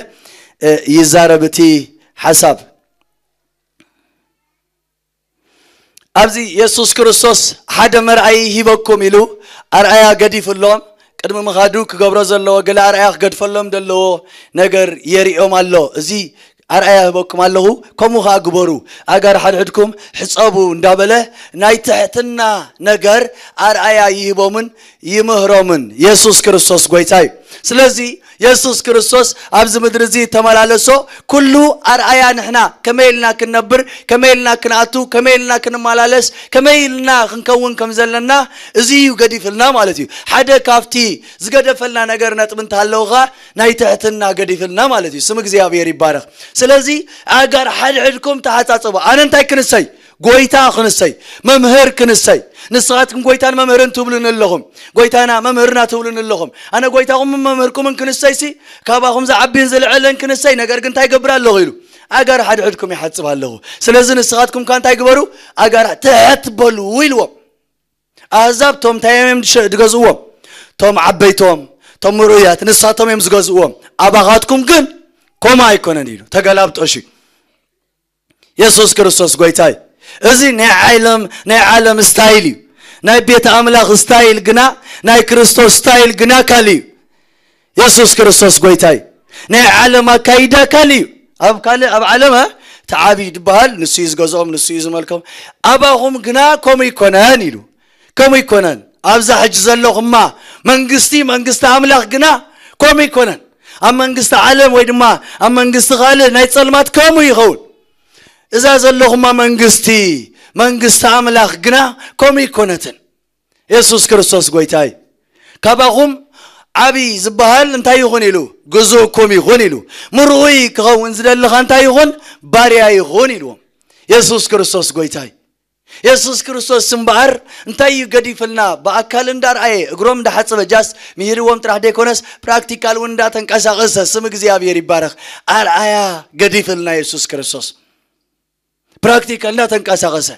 ይዛረብ እቲ ሓሳብ። ኣብዚ የሱስ ክርስቶስ ሓደ መርኣይ ሂበኩም ኢሉ ኣርኣያ ገዲፍሎም ቅድሚ ምኻዱ ክገብሮ ዘለዎ ገለ ኣርኣያ ክገድፈሎም ዘለዎ ነገር የሪኦም ኣሎ። እዚ ኣርኣያ ህበኩም ኣለኹ፣ ከምኡ ኸዓ ግበሩ፣ ኣጋር ሓድሕድኩም ሕጸቡ እንዳበለ ናይ ትሕትና ነገር ኣርኣያ ይህቦምን ይምህሮምን የሱስ ክርስቶስ ጎይታ እዩ። ስለዚ የሱስ ክርስቶስ ኣብዚ ምድሪ እዚ ተመላለሶ ኩሉ ኣርኣያ ንሕና ከመይ ኢልና ክንነብር፣ ከመይ ኢልና ክንኣቱ፣ ከመይ ኢልና ክንመላለስ፣ ከመይ ኢልና ክንከውን ከም ዘለና እዚ እዩ ገዲፍልና ማለት እዩ። ሓደ ካብቲ ዝገደፈልና ነገር ነጥቢ እንተሃለውኻ ናይ ትሕትና ገዲፍልና ማለት እዩ። ስም እግዚኣብሔር ይባረኽ። ስለዚ ኣጋር ሓድሕድኩም ተሓጻጸቡ። ኣነ እንታይ ክንሰይ ጎይታ ክንሰይ መምህር ክንሰይ ንስኻትኩም ጎይታን መምህርን ትብሉን ኣለኹም። ጎይታና መምህርና ትብሉን ኣለኹም። ኣነ ጎይታኹምን መምህርኩምን ክንሰይሲ ካባኹም ዝዓብን ዝልዕልን ክንሰይ ነገር ግን እንታይ ገብር ኣለኹ ኢሉ ኣጋር ሓድሕድኩም ይሓጽብ ኣለኹ። ስለዚ ንስኻትኩም ካ እንታይ ግበሩ ኣጋር ትሕት በሉ ኢልዎም። ኣህዛብ ቶም እንታይ እዮም ድገዝእዎም ቶም ዓበይቶም ቶም ምሩያት ንሳቶም እዮም ዝገዝእዎም። ኣባኻትኩም ግን ኮማ ኣይኮነን ኢሉ ተገላብጦሽ እዩ። የሱስ ክርስቶስ ጎይታ እዩ። እዚ ናይ ዓለም ናይ ዓለም ስታይል እዩ። ናይ ቤት ኣምላኽ ስታይል ግና ናይ ክርስቶስ ስታይል ግና ካልእ እዩ። የሱስ ክርስቶስ ጎይታ እዩ። ናይ ዓለም ኣካይዳ ካልእ እዩ። ኣብ ካልእ ኣብ ዓለም እቲ ዓብዪ ዝበሃል ንሱ እዩ ዝገዝኦም ንሱ እዩ ዝመልኮም። ኣባኹም ግና ከምኡ ይኮነን ኢሉ ከምኡ ይኮነን። ኣብዛ ሕጂ ዘለኹማ መንግስቲ መንግስቲ ኣምላኽ ግና ከምኡ ይኮነን። ኣብ መንግስቲ ዓለም ወይ ድማ ኣብ መንግስቲ ካልእ ናይ ጸልማት ከምኡ ይኸውን። እዛ ዘለኹማ መንግስቲ መንግስቲ ኣምላኽ ግና ከምኡ ይኮነትን። የሱስ ክርስቶስ ጎይታ እዩ። ካባኹም ዓብዪ ዝበሃል እንታይ ይኹን ኢሉ ግዙእኩም ይኹን ኢሉ ምርኡይ ክኸውን ዝደሊ ኸ እንታይ ይኹን ባርያ ይኹን ኢልዎም። የሱስ ክርስቶስ ጎይታ እዩ። የሱስ ክርስቶስ እምበኣር እንታይ እዩ ገዲፍልና ብኣካል እንዳርኣየ እግሮም እንዳሓፀበ ጃስ ምሂርዎም ጥራሕ ደይኮነስ ፕራክቲካል እውን እንዳተንቀሳቐሰ ስም እግዚኣብሔር ይባረኽ ኣርኣያ ገዲፍልና የሱስ ክርስቶስ ፕራክቲካል እንዳተንቀሳቐሰ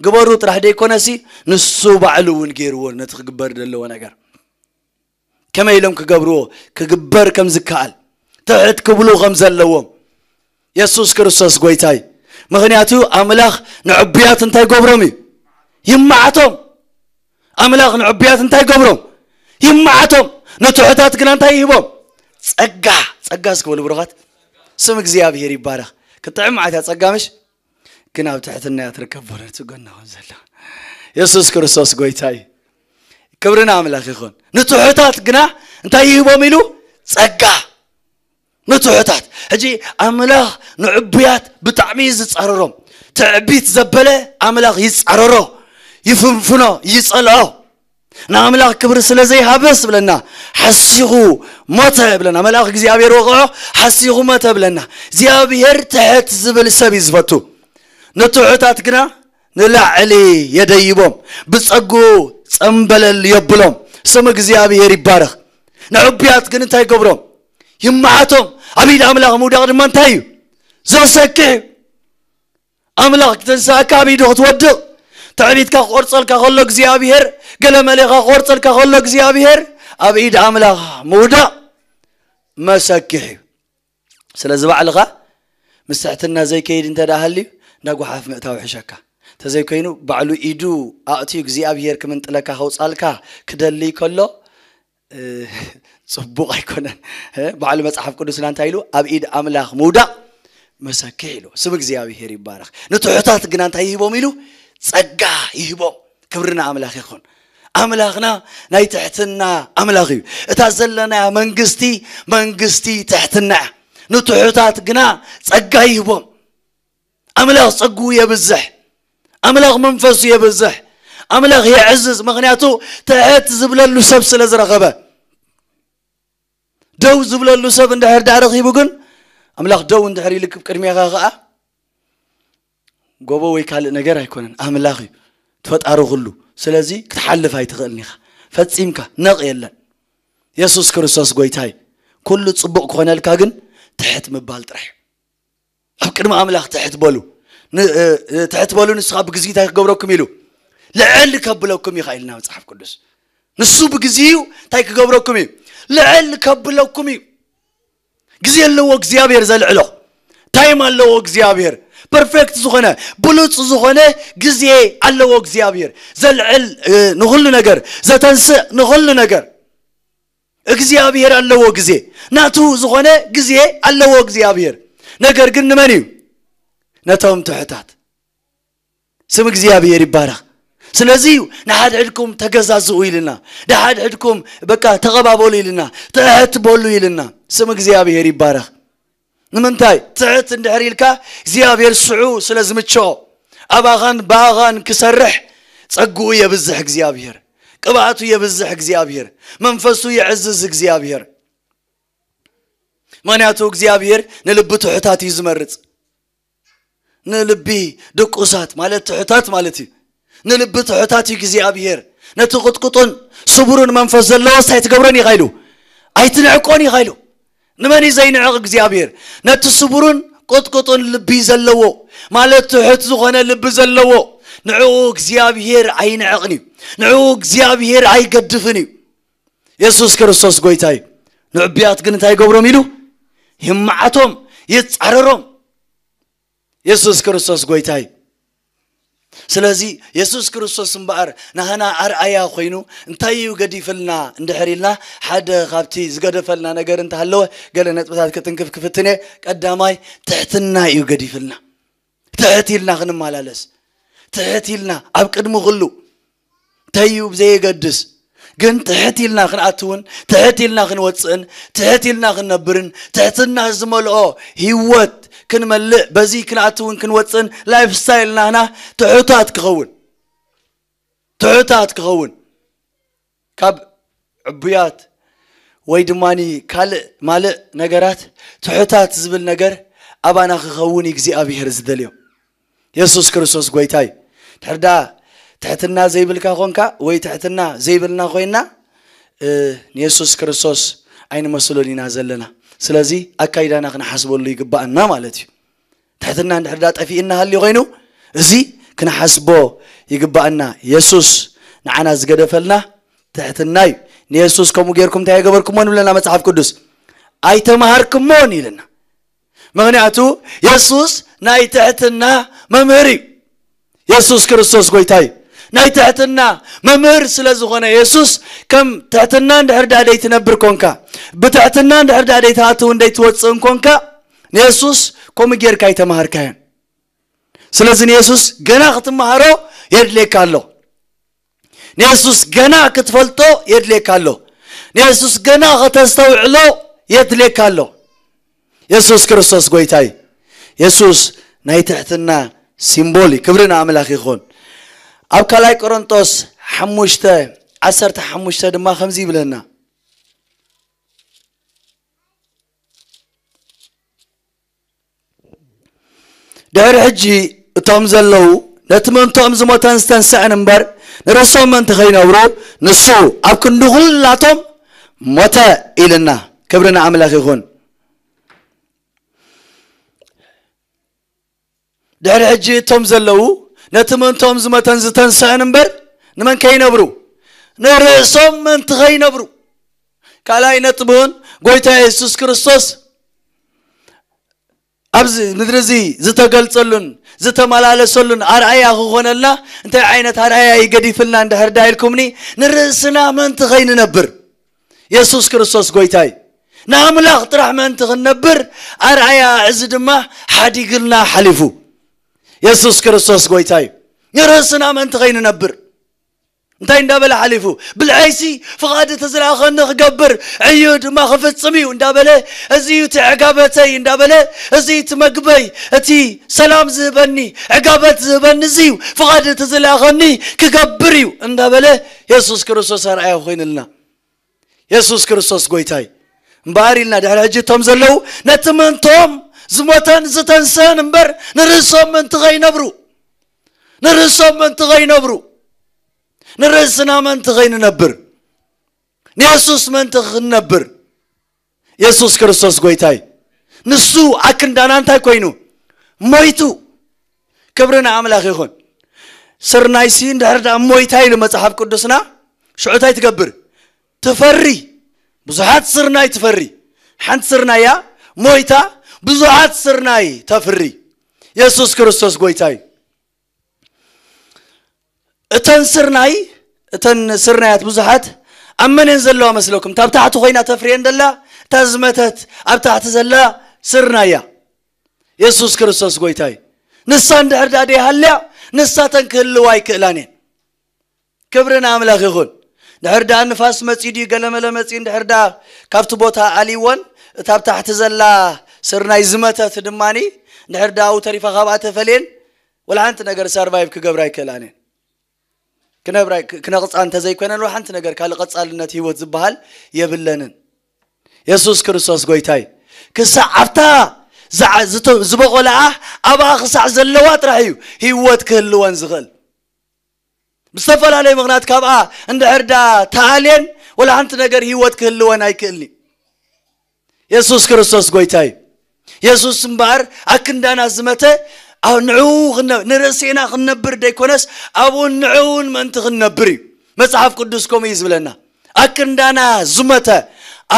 ግበሩ ጥራሕ ደይኮነሲ ንሱ ባዕሉ እውን ገይርዎ ነቲ ክግበር ዘለዎ ነገር ከመይ ኢሎም ክገብርዎ ክግበር ከም ዝከኣል ትሕት ክብሉ ከም ዘለዎም የሱስ ክርስቶስ ጎይታ እዩ። ምኽንያቱ ኣምላኽ ንዕቡያት እንታይ ገብሮም እዩ ይመዓቶም። ኣምላኽ ንዕቡያት እንታይ ገብሮም ይመዓቶም። ንትሑታት ግና እንታይ ይህቦም ጸጋ። ጸጋ እስክበሉ ብሩኻት ስም እግዚኣብሔር ይባረኽ። ክጥዕም መዓት እያ ጸጋ ምሽ ግን ኣብ ትሕትና እያ ትርከብ በረቱ ጎና ከም ዘሎ የሱስ ክርስቶስ ጎይታ እዩ። ክብሪ ንኣምላኽ ይኹን። ንትሑታት ግና እንታይ ይህቦም ኢሉ ጸጋ ንትሑታት። ሕጂ ኣምላኽ ንዕቡያት ብጣዕሚ እዩ ዝጻረሮም። ትዕቢት ዘበለ ኣምላኽ ይጻረሮ፣ ይፍንፍኖ፣ ይጸልኦ። ንኣምላኽ ክብሪ ስለ ዘይሃበስ ብለና፣ ሓሲኹ ሞተ ብለና። መልኣኽ እግዚኣብሔር ወቕዖ፣ ሓሲኹ ሞተ ብለና። እግዚኣብሔር ትሕት ዝብል ሰብ እዩ ዝፈቱ። ንትሑታት ግና ንላዕሊ የደይቦም፣ ብጸጉ ጸምበለል የብሎም። ስም እግዚኣብሔር ይባረኽ። ንዕቡያት ግን እንታይ ይገብሮም? ይመዓቶም። ኣብ ኢድ ኣምላኽ ምውዳቕ ድማ እንታይ እዩ? ዘሰክሕ እዩ። ኣምላኽ ክተንስኣካ ኣብ ኢዱ ክትወድቕ፣ ትዕቢትካ ክቆርጸልካ ከሎ እግዚኣብሔር፣ ገለ መሌኻ ክቆርጸልካ ከሎ እግዚኣብሔር፣ ኣብ ኢድ ኣምላኽ ምውዳቕ መሰክሕ እዩ። ስለዚ ባዕልኻ ምስ ትሕትና ዘይከይድ እንተ ደኣ ሃልዩ፣ እንዳ ጓሓፍ ምእታው ይሕሸካ። እንተዘይኮይኑ ባዕሉ ኢዱ ኣእትዩ እግዚኣብሔር ክምንጥለካ ከውጻልካ ክደሊ ከሎ፣ እ፣ ጽቡቕ ኣይኮነን። እ፣ ባዕሉ መጽሓፍ ቅዱስና እንታይ ኢሉ? ኣብ ኢድ ኣምላኽ ምውዳቕ መሰክሕ ኢሉ። ስም እግዚኣብሔር ይባረኽ። ንትሑታት ግና እንታይ ይህቦም ኢሉ? ጸጋ ይህቦም። ክብሪ ንኣምላኽ ይኹን። ኣምላኽና ናይ ትሕትና ኣምላኽ እዩ። እታ ዘለናያ መንግስቲ፣ መንግስቲ ትሕትና እያ። ንትሑታት ግና ጸጋ ይህቦም። ኣምላኽ ጸጉ የብዝሕ። ኣምላኽ መንፈሱ የብዝሕ። ኣምላኽ የዕዝዝ። ምኽንያቱ ትሕት ዝብለሉ ሰብ ስለ ዝረኸበ። ደው ዝብለሉ ሰብ እንድሕር ደኣ ረኺቡ ግን፣ ኣምላኽ ደው እንድሕር ኢሉ ቅድሜኻ ኸኣ፣ ጎቦ ወይ ካልእ ነገር ኣይኮነን፣ ኣምላኽ እዩ። ፈጣሪ ኩሉ። ስለዚ ክትሓልፍ ኣይትኽእልን ኢኻ። ፈጺምካ ነቕ የለን። የሱስ ክርስቶስ ጎይታ እዩ። ኩሉ ጽቡቕ ክኾነልካ ግን ትሕት ምባል ጥራሕ እዩ። ኣብ ቅድሚ ኣምላኽ ትሕት በሉ። ን-፣ እ፣ እ፣ ትሕት በሉ፣ ንሱ ኸኣ ብግዜ እንታይ ክገብረኩም ኢሉ? ልዕል ከብለኩም እዩ ኢልካ ኢልና መጽሓፍ ቅዱስ። ንሱ ብግዜኡ እንታይ ክገብረኩም እዩ? ልዕል ከብለኩም እዩ። ግዜ ኣለዎ እግዚኣብሔር ዘልዕሎ። ታይም ኣለዎ እግዚኣብሔር። ፐርፌክት ዝኾነ፣ ብሉጽ ዝኾነ ግዜ ኣለዎ እግዚኣብሔር። ዘልዕል፣ እ፣ ንኹሉ ነገር፣ ዘተንስእ ንኹሉ ነገር። እግዚኣብሔር ኣለዎ ግዜ። ናቱ ዝኾነ ግዜ ኣለዎ እግዚኣብሔር። ነገር ግን ንመን እዩ? ነቶም ትሑታት። ስም እግዚኣብሔር ይባረኽ። ስለዚ እዩ ንሓድሕድኩም ተገዛዝኡ ኢልና፣ ንሓድሕድኩም በቃ ተቐባበሉ ኢልና፣ ትሕት በሉ ኢልና። ስም እግዚኣብሔር ይባረኽ። ንምንታይ? ትሕት እንድሕር ኢልካ እግዚኣብሔር ስዑ ስለ ዝምችኦ፣ ኣባኻን ብኣኻን ክሰርሕ ጸግኡ የብዝሕ እግዚኣብሔር፣ ቅብኣቱ የብዝሕ እግዚኣብሔር፣ መንፈሱ የዕዝዝ እግዚኣብሔር። ምኽንያቱ እግዚኣብሔር ንልቢ ትሑታት እዩ ዝመርጽ። ንልቢ ድቁሳት ማለት ትሑታት ማለት እዩ። ንልቢ ትሑታት እዩ እግዚኣብሔር። ነቲ ቁጥቁጡን ስቡሩን መንፈስ ዘለዎ እንታይ ትገብሮን ኢኻ ኢሉ? ኣይትንዕቆን ኢኻ ኢሉ። ንመን እዩ ዘይንዕቕ እግዚኣብሔር? ነቲ ስቡሩን ቁጥቁጡን ልቢ ዘለዎ ማለት ትሑት ዝኾነ ልቢ ዘለዎ። ንዕኡ እግዚኣብሔር ኣይንዕቕን እዩ። ንዕኡ እግዚኣብሔር ኣይገድፍን እዩ። የሱስ ክርስቶስ ጎይታ እዩ። ንዕቡያት ግን እንታይ ይገብሮም ኢሉ? ይመዓቶም፣ ይጻረሮም። የሱስ ክርስቶስ ጎይታ እዩ። ስለዚ የሱስ ክርስቶስ እምበኣር ናህና ኣርኣያ ኮይኑ እንታይ እዩ ገዲፍልና እንድሕር ኢልና፣ ሓደ ካብቲ ዝገደፈልና ነገር እንተሃለወ ገለ ነጥብታት ክትንክፍ ክፍትን እየ። ቀዳማይ ትሕትና እዩ ገዲፍልና። ትሕት ኢልና ክንመላለስ፣ ትሕት ኢልና ኣብ ቅድሚ ኩሉ ተዩ ብዘየገድስ ግን ትሕት ኢልና ክንኣትውን ትሕት ኢልና ክንወፅእን ትሕት ኢልና ክንነብርን ትሕትና ዝመልኦ ህይወት ክንመልእ በዚ ክንኣትውን ክንወፅእን ላይፍ ስታይል ናህና ትሑታት ክኸውን ትሑታት ክኸውን ካብ ዕቡያት ወይ ድማ ካልእ ማልእ ነገራት ትሑታት ዝብል ነገር ኣባና ክኸውን እግዚኣብሔር ዝደልዮ። የሱስ ክርስቶስ ጎይታ እዩ። ድሕር ደኣ ትሕትና ዘይብልካ ኾንካ ወይ ትሕትና ዘይብልና ኮይና፣ እ፣ ንየሱስ ክርስቶስ ኣይንመስሎን ኢና ዘለና። ስለዚ ኣካይዳና ክንሓስበሉ ይግባኣና ማለት እዩ። ትሕትና እንድሕር ደኣ ጠፊእና ሃልዩ ኮይኑ፣ እዚ ክንሓስቦ ይግባኣና። የሱስ ንዓና ዝገደፈልና ትሕትና እዩ። ንየሱስ ከምኡ ጌርኩም እንታይ ኣይገበርኩሞን ይብለና መጽሓፍ ቅዱስ? ኣይተማሃርኩሞን ኢልና። ምኽንያቱ የሱስ ናይ ትሕትና መምህር እዩ። የሱስ ክርስቶስ ጎይታ እዩ። ናይ ትሕትና መምህር ስለ ዝኾነ የሱስ ከም ትሕትና እንድሕር ደኣ ደይትነብር ኮንካ፣ ብትሕትና እንድሕር ደኣ ደይትኣትውን ደይትወጽእን ኮንካ፣ ንየሱስ ከምኡ ጌርካ ኣይተማሃርካዮን። ስለዚ ንየሱስ ገና ክትመሃሮ የድልየካ ኣሎ። ንየሱስ ገና ክትፈልጦ የድልየካ ኣሎ። ንየሱስ ገና ከተስተውዕሎ የድልየካ ኣሎ። የሱስ ክርስቶስ ጎይታ እዩ። የሱስ ናይ ትሕትና ሲምቦል እዩ። ክብሪ ንኣምላኽ ይኹን። ኣብ ካልኣይ ቆሮንጦስ ሓሙሽተ ዓሰርተ ሓሙሽተ ድማ ከምዚ ይብለና። ድሕሪ ሕጂ እቶም ዘለዉ ነቲ ምእንትኦም ዝሞተን ዝተንስአን እምበር ንርእሶም ምእንቲ ኸይነብሩ ንሱ ኣብ ክንዲ ኹላቶም ሞተ ኢልና። ክብሪ ንኣምላኽ ይኹን። ድሕሪ ሕጂ እቶም ዘለዉ ነቲ ምእንትኦም ዝሞተን ዝተንስአን እምበር ንመን ከይነብሩ? ንርእሶም ምእንቲ ኸይነብሩ። ካልኣይ ነጥቢ እውን ጎይታ የሱስ ክርስቶስ ኣብዚ ምድሪ እዚ ዝተገልጸሉን ዝተመላለሰሉን ኣርኣያ ክኾነልና እንታይ ዓይነት ኣርኣያ እዩ ገዲፍልና እንድሕር ዳ ኢልኩምኒ፣ ንርእስና ምእንቲ ኸይንነብር። የሱስ ክርስቶስ ጎይታ እዩ። ንኣምላኽ ጥራሕ ምእንቲ ክንነብር ኣርኣያ እዚ ድማ ሓዲግልና ሓሊፉ። የሱስ ክርስቶስ ጎይታ እዩ። ንርእስና ምእንቲ ኸይንነብር እንታይ እንዳበለ ሓሊፉ? ብልዐይሲ ፍቓድ እቲ ዝለኣኸኒ ክገብር ዕዩ ድማ ክፍጽም እዩ እንዳበለ፣ እዚ እዩ እቲ ዕጋበተይ እንዳበለ፣ እዚ እቲ መግበይ፣ እቲ ሰላም ዝህበኒ፣ ዕጋበት ዝህበኒ እዚ እዩ፣ ፍቓድ እቲ ዝለኣኸኒ ክገብር እዩ እንዳበለ የሱስ ክርስቶስ ኣርኣያ ኮይኑልና። የሱስ ክርስቶስ ጎይታይ እምበኣር ኢልና ድሕሪ ሕጂ እቶም ዘለዉ ነቲ ምእንቶም ዝሞተን ዝተንሰን እምበር ንርእሶም ምእንቲ ኸይነብሩ፣ ንርእሶም ምእንቲ ኸይነብሩ፣ ንርእስና ምእንቲ ኸይንነብር፣ ንየሱስ ምእንቲ ኽንነብር። የሱስ ክርስቶስ ጎይታይ ንሱ ኣክንዳና እንታይ ኮይኑ ሞይቱ። ክብሪ ንኣምላኽ ይኹን። ስርናይሲ እንድሕር ደኣ ሞይታ ኢሉ መጽሓፍ ቅዱስና ሽዑ እንታይ ትገብር? ትፈሪ። ብዙሓት ስርናይ ትፈሪ። ሓንቲ ስርናይ እያ ሞይታ፣ ብዙሓት ስርናይ ተፍሪ። የሱስ ክርስቶስ ጎይታይ። እተን ስርናይ፣ እተን ስርናያት ብዙሓት ኣብ መን እየን ዘለዋ መስለኩም? እታ ኣብ ታሕቲ ኮይና ተፍርየን ደላ፣ እታ ዝመተት ኣብ ታሕቲ ዘላ ስርናይ እያ። የሱስ ክርስቶስ ጎይታይ። ንሳ እንድሕር ደኣ ደይሃልያ፣ ንሳተን ክህልዋ ኣይክእላን እየን። ክብሪ ንኣምላኽ ይኹን። ድሕር ደኣ ንፋስ መጺኡ ድዩ ገለመለ መጺኡ እንድሕር ደኣ ካብቲ ቦታ ኣልይወን፣ እታ ኣብ ታሕቲ ዘላ ስርናይ ዝመተት ድማኒ፣ ድሕር ደኣ ኣብኡ ተሪፋ ካብኣ ተፈልየን፣ ወላ ሓንቲ ነገር ሰርቫይቭ ክገብራ ኣይክእላን እየን። ክነብራ፣ ክነቕጻ እንተዘይኮይነን፣ ወላ ሓንቲ ነገር ካልእ ቀጻልነት ህይወት ዝበሃል የብለንን። የሱስ ክርስቶስ ጎይታይ። ክሳዕ ኣብታ ዝዓ-፣ ዝተ-፣ ዝበቖለኣ ኣብኣ ክሳዕ ዘለዋ ጥራሕ እዩ ህይወት ክህልወን ዝኽእል። ብዝተፈላለየ ምኽንያት ካብኣ እንድሕር ዳ ተኣልየን፣ ወላ ሓንቲ ነገር ህይወት ክህልወን ኣይክእልን እዩ። የሱስ ክርስቶስ ጎይታ እዩ። የሱስ እምበኣር ኣክንዳና ዝመተ፣ ኣብ ንዕኡ ክነ-፣ ንርእስና ክንነብር ደይኮነስ፣ ኣብኡን ንዕኡን ምእንቲ ክንነብር እዩ። መጽሓፍ ቅዱስ ከምኡ እዩ ዝብለና። ኣክንዳና ዝመተ፣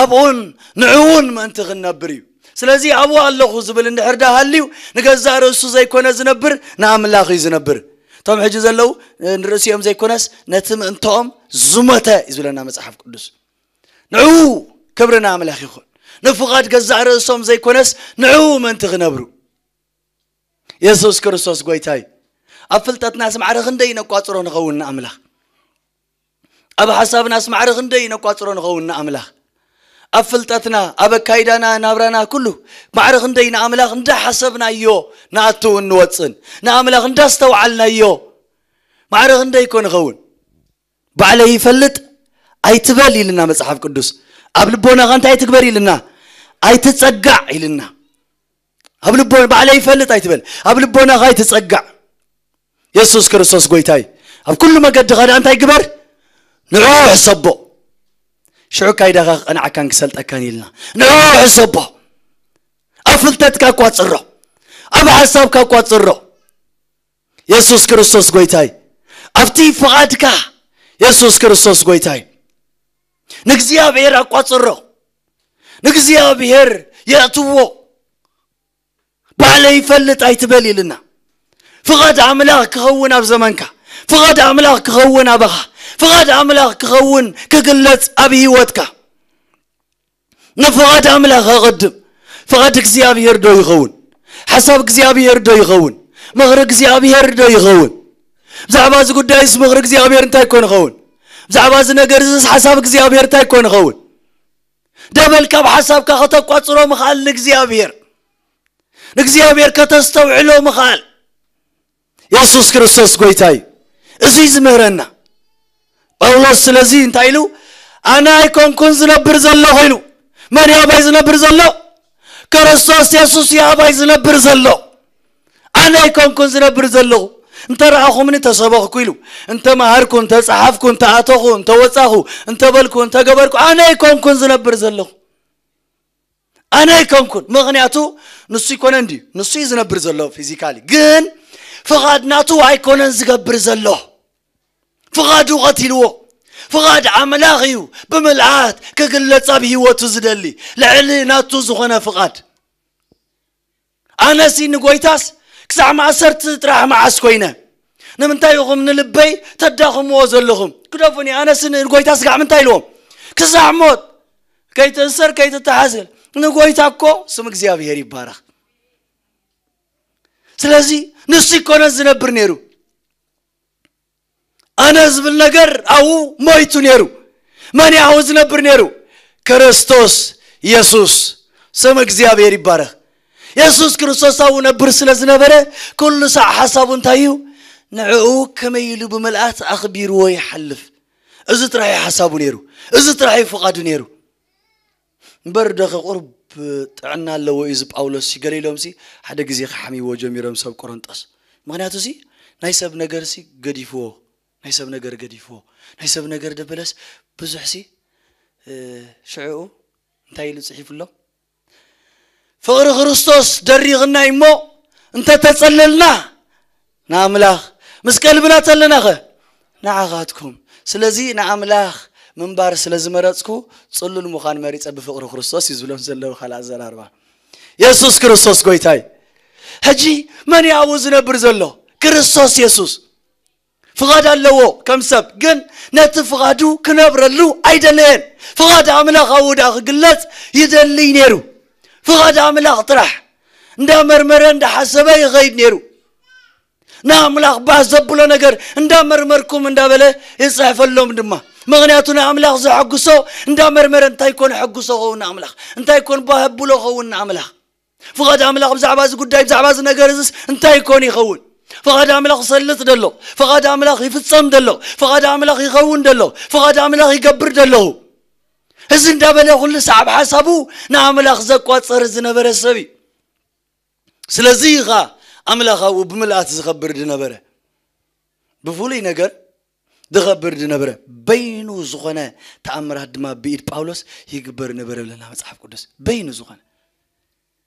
ኣብኡን ንዕኡን ምእንቲ ክንነብር እዩ። ስለዚ ኣብኡ ኣለኹ ዝብል እንድሕር ዳ ሃልዩ፣ ንገዛእ ርእሱ ዘይኮነ ዝነብር፣ ንኣምላኽ እዩ ዝነብር። እቶም ሕጂ ዘለዉ፣ ንርእሲኦም ዘይኮነስ፣ ነቲ ምእንትኦም ዝመተ እዩ ዝብለና መጽሓፍ ቅዱስ። ንዕኡ ክብሪ ንኣምላኽ ይኹን። ንፍቓድ ገዛእ ርእሶም ዘይኮነስ፣ ንዕኡ ምእንቲ ክነብሩ። የሱስ ክርስቶስ ጎይታ እዩ። ኣብ ፍልጠትናስ ማዕረ ክንደይ ነቋጽሮ ንኸውን ንኣምላኽ? ኣብ ሓሳብናስ ማዕረ ክንደይ ነቋጽሮ ንኸውን ንኣምላኽ? ኣብ ፍልጠትና፣ ኣብ ኣካይዳና፣ ናብራና ኩሉ ማዕረ ክንደይ ንኣምላኽ እንዳሓሰብናዮ ንኣትውን ንወጽን? ንኣምላኽ እንዳስተውዓልናዮ ማዕረ ክንደይ እኮ ንኸውን? ባዕለይ ይፈልጥ ኣይትበል ኢልና መጽሓፍ ቅዱስ። ኣብ ልቦናኻ እንታይ ትግበር ኢልና? ኣይትጸጋዕ ኢልና። ኣብ ልቦ-፣ ባዕለይ ይፈልጥ ኣይትበል። ኣብ ልቦናኻ ኣይትጸጋዕ። የሱስ ክርስቶስ ጎይታይ። ኣብ ኩሉ መገድኻ ደኣ እንታይ ግበር? ንዕኡ ሕሰቦ። ሽዑ ካይዳኻ ክቐንዓካን ክሰልጠካን ኢልና። ንዕኡ ሕሰቦ። ኣብ ፍልጠትካ እኳ ጽሮ። ኣብ ሓሳብካ እኳ ጽሮ። የሱስ ክርስቶስ ጎይታይ። ኣብቲ ፍቓድካ የሱስ ክርስቶስ ጎይታይ። ንእግዚኣብሔር ኣቋጽሮ። ንእግዚኣብሔር የእትዎ። ባዕለይ ይፈልጥ ኣይትበል ኢልና። ፍቓድ ኣምላኽ ክኸውን ኣብ ዘመንካ። ፍቓድ ኣምላኽ ክኸውን ኣባኻ። ፍቓድ ኣምላኽ ክኸውን ክግለጽ ኣብ ህይወትካ። ንፍቓድ ኣምላኽ ኣቐድም። ፍቓድ እግዚኣብሔር ዶ ይኸውን? ሓሳብ እግዚኣብሔር ዶ ይኸውን? ምኽሪ እግዚኣብሔር ዶ ይኸውን? ብዛዕባ እዚ ጉዳይስ ምኽሪ እግዚኣብሔር እንታይ ኮን ይኸውን? ብዛዕባ እዚ ነገር እዚስ ሓሳብ እግዚኣብሔር እንታይ ኮን ይኸውን? ደበል ካብ ሓሳብካ ከተቋጽሮ ምኽኣል ንእግዚኣብሔር። ንእግዚኣብሔር ከተስተውዕሎ ምኽኣል። የሱስ ክርስቶስ ጎይታ እዩ። እዚ እዩ ዝምህረና። ጳውሎስ ስለዚ እንታይ ኢሉ? ኣነ ኣይኮንኩን ዝነብር ዘለኹ ኢሉ። መን እዩ ኣባይ ዝነብር ዘሎ? ክርስቶስ የሱስ እዩ ኣባይ ዝነብር ዘሎ። ኣነ ኣይኮንኩን ዝነብር ዘለኹ። እንተ ረኣኹምኒ ተሰበኽኩ ኢሉ። እንተ መሃርኩ፣ እንተ ጸሓፍኩ፣ እንተ ኣተኹ፣ እንተ ወጻኹ፣ እንተ በልኩ፣ እንተ ገበርኩ፣ ኣነ ኣይኮንኩን ዝነብር ዘለኹ። ኣነ ኣይኮንኩን። ምኽንያቱ ንሱ ኣይኮነን ድዩ? ንሱ እዩ ዝነብር ዘሎ ፊዚካሊ። ግን ፍቓድ ናቱ ኣይኮነን ዝገብር ዘሎ። ፍቓዱ ቀቲልዎ። ፍቓድ ኣምላኽ እዩ ብምልኣት ክግለጽ ኣብ ህይወቱ ዝደሊ። ልዕሊ ናቱ ዝኾነ ፍቓድ። ኣነሲ ንጎይታስ ክሳዕ ማእሰርቲ ጥራሕ መዓስ ኮይነ? ንምንታይ ኢኹም ንልበይ ተዳኽምዎ ዘለኹም? ግደፉኒ፣ ኣነሲ ንጎይታ ስጋዕ ምንታይ ኢልዎም? ክሳዕ ሞት፣ ከይትእሰር፣ ከይትተሓዝ። ንጎይታ እኮ ስም እግዚኣብሔር ይባረኽ። ስለዚ ንሱ ይኮነ ዝነብር ነይሩ። ኣነ ዝብል ነገር ኣብኡ ሞይቱ ነይሩ። መን እዩ ኣብኡ ዝነብር ነይሩ? ክርስቶስ የሱስ። ስም እግዚኣብሔር ይባረኽ። የሱስ ክርስቶስ ኣብኡ ነብር ስለ ዝነበረ፣ ኩሉ ሳዕ ሓሳቡ እንታይ እዩ? ንዕኡ ከመይ ኢሉ ብምልኣት ኣኽቢርዎ ይሓልፍ። እዚ ጥራሕ እዩ ሓሳቡ ነይሩ። እዚ ጥራሕ እዩ ፍቓዱ ነይሩ። እምበር ዶ ቁሩብ ጥዕና ኣለዎ እዩ እዚ ጳውሎስ ሲ? ገለ ኢሎምሲ ሓደ ግዜ ክሓምይዎ ጀሚሮም ሰብ ቆሮንጦስ። ምኽንያቱ ሲ ናይ ሰብ ነገር ሲ ገዲፍዎ፣ ናይ ሰብ ነገር ገዲፍዎ፣ ናይ ሰብ ነገር ደበለስ ብዙሕ ሲ፣ እ፣ ሽዕኡ እንታይ ኢሉ ጽሒፉ ኣሎ? ፍቕሪ ክርስቶስ ደሪኽና እሞ እንተተጸለልና ንኣምላኽ፣ ምስ ቀልብና ተለናኸ ንዓኻትኩም። ስለዚ ንኣምላኽ ምንባር ስለ ዝመረጽኩ ጽሉል ምዃን መሪጸ ብፍቕሪ ክርስቶስ እዩ ዝብሎም ዘለዉ ካልእ ኣዘራርባ። የሱስ ክርስቶስ ጎይታይ። ሕጂ መን እዩ ኣብኡ ዝነብር ዘሎ? ክርስቶስ የሱስ። ፍቓድ ኣለዎ ከም ሰብ፣ ግን ነቲ ፍቓዱ ክነብረሉ ኣይደለየን። ፍቓድ ኣምላኽ ኣብኡ ደኣ ክግለጽ ይደልይ ነይሩ። ፍቓድ ኣምላኽ ጥራሕ እንዳመርመረ እንዳሓሰበ ይኸይድ ነይሩ። ንኣምላኽ ባህ ዘብሎ ነገር እንዳመርመርኩም እንዳበለ ይጽሕፈሎም ድማ። ምኽንያቱ ንኣምላኽ ዘሐጉሶ እንዳመርመረ እንታይ ኮን ሕጉሶ ኸውን ንኣምላኽ? እንታይ ኮን ባህ ብሎ ኸውን ንኣምላኽ? ፍቓድ ኣምላኽ ብዛዕባ እዚ ጉዳይ፣ ብዛዕባ እዚ ነገር እዚስ እንታይ ኮን ይኸውን? ፍቓድ ኣምላኽ ይሰልጥ ደሎ፣ ፍቓድ ኣምላኽ ይፍጸም ደሎ፣ ፍቓድ ኣምላኽ ይኸውን ደሎ፣ ፍቓድ ኣምላኽ ይገብር ደለኹ። እዚ እንዳበለ ኩሉ ሰዓብ ሓሳቡ ንኣምላኽ ዘቋጸረ ዝነበረ ሰብ እዩ። ስለዚ ኸኣ ኣምላኽ ኣብኡ ብምልኣት ዝኸብር ዝነበረ፣ ብፍሉይ ነገር ዝኸብር ዝነበረ፣ በይኑ ዝኾነ ተኣምራት ድማ ብኢድ ጳውሎስ ይግበር ነበረ ብለና መጽሓፍ ቅዱስ። በይኑ ዝኾነ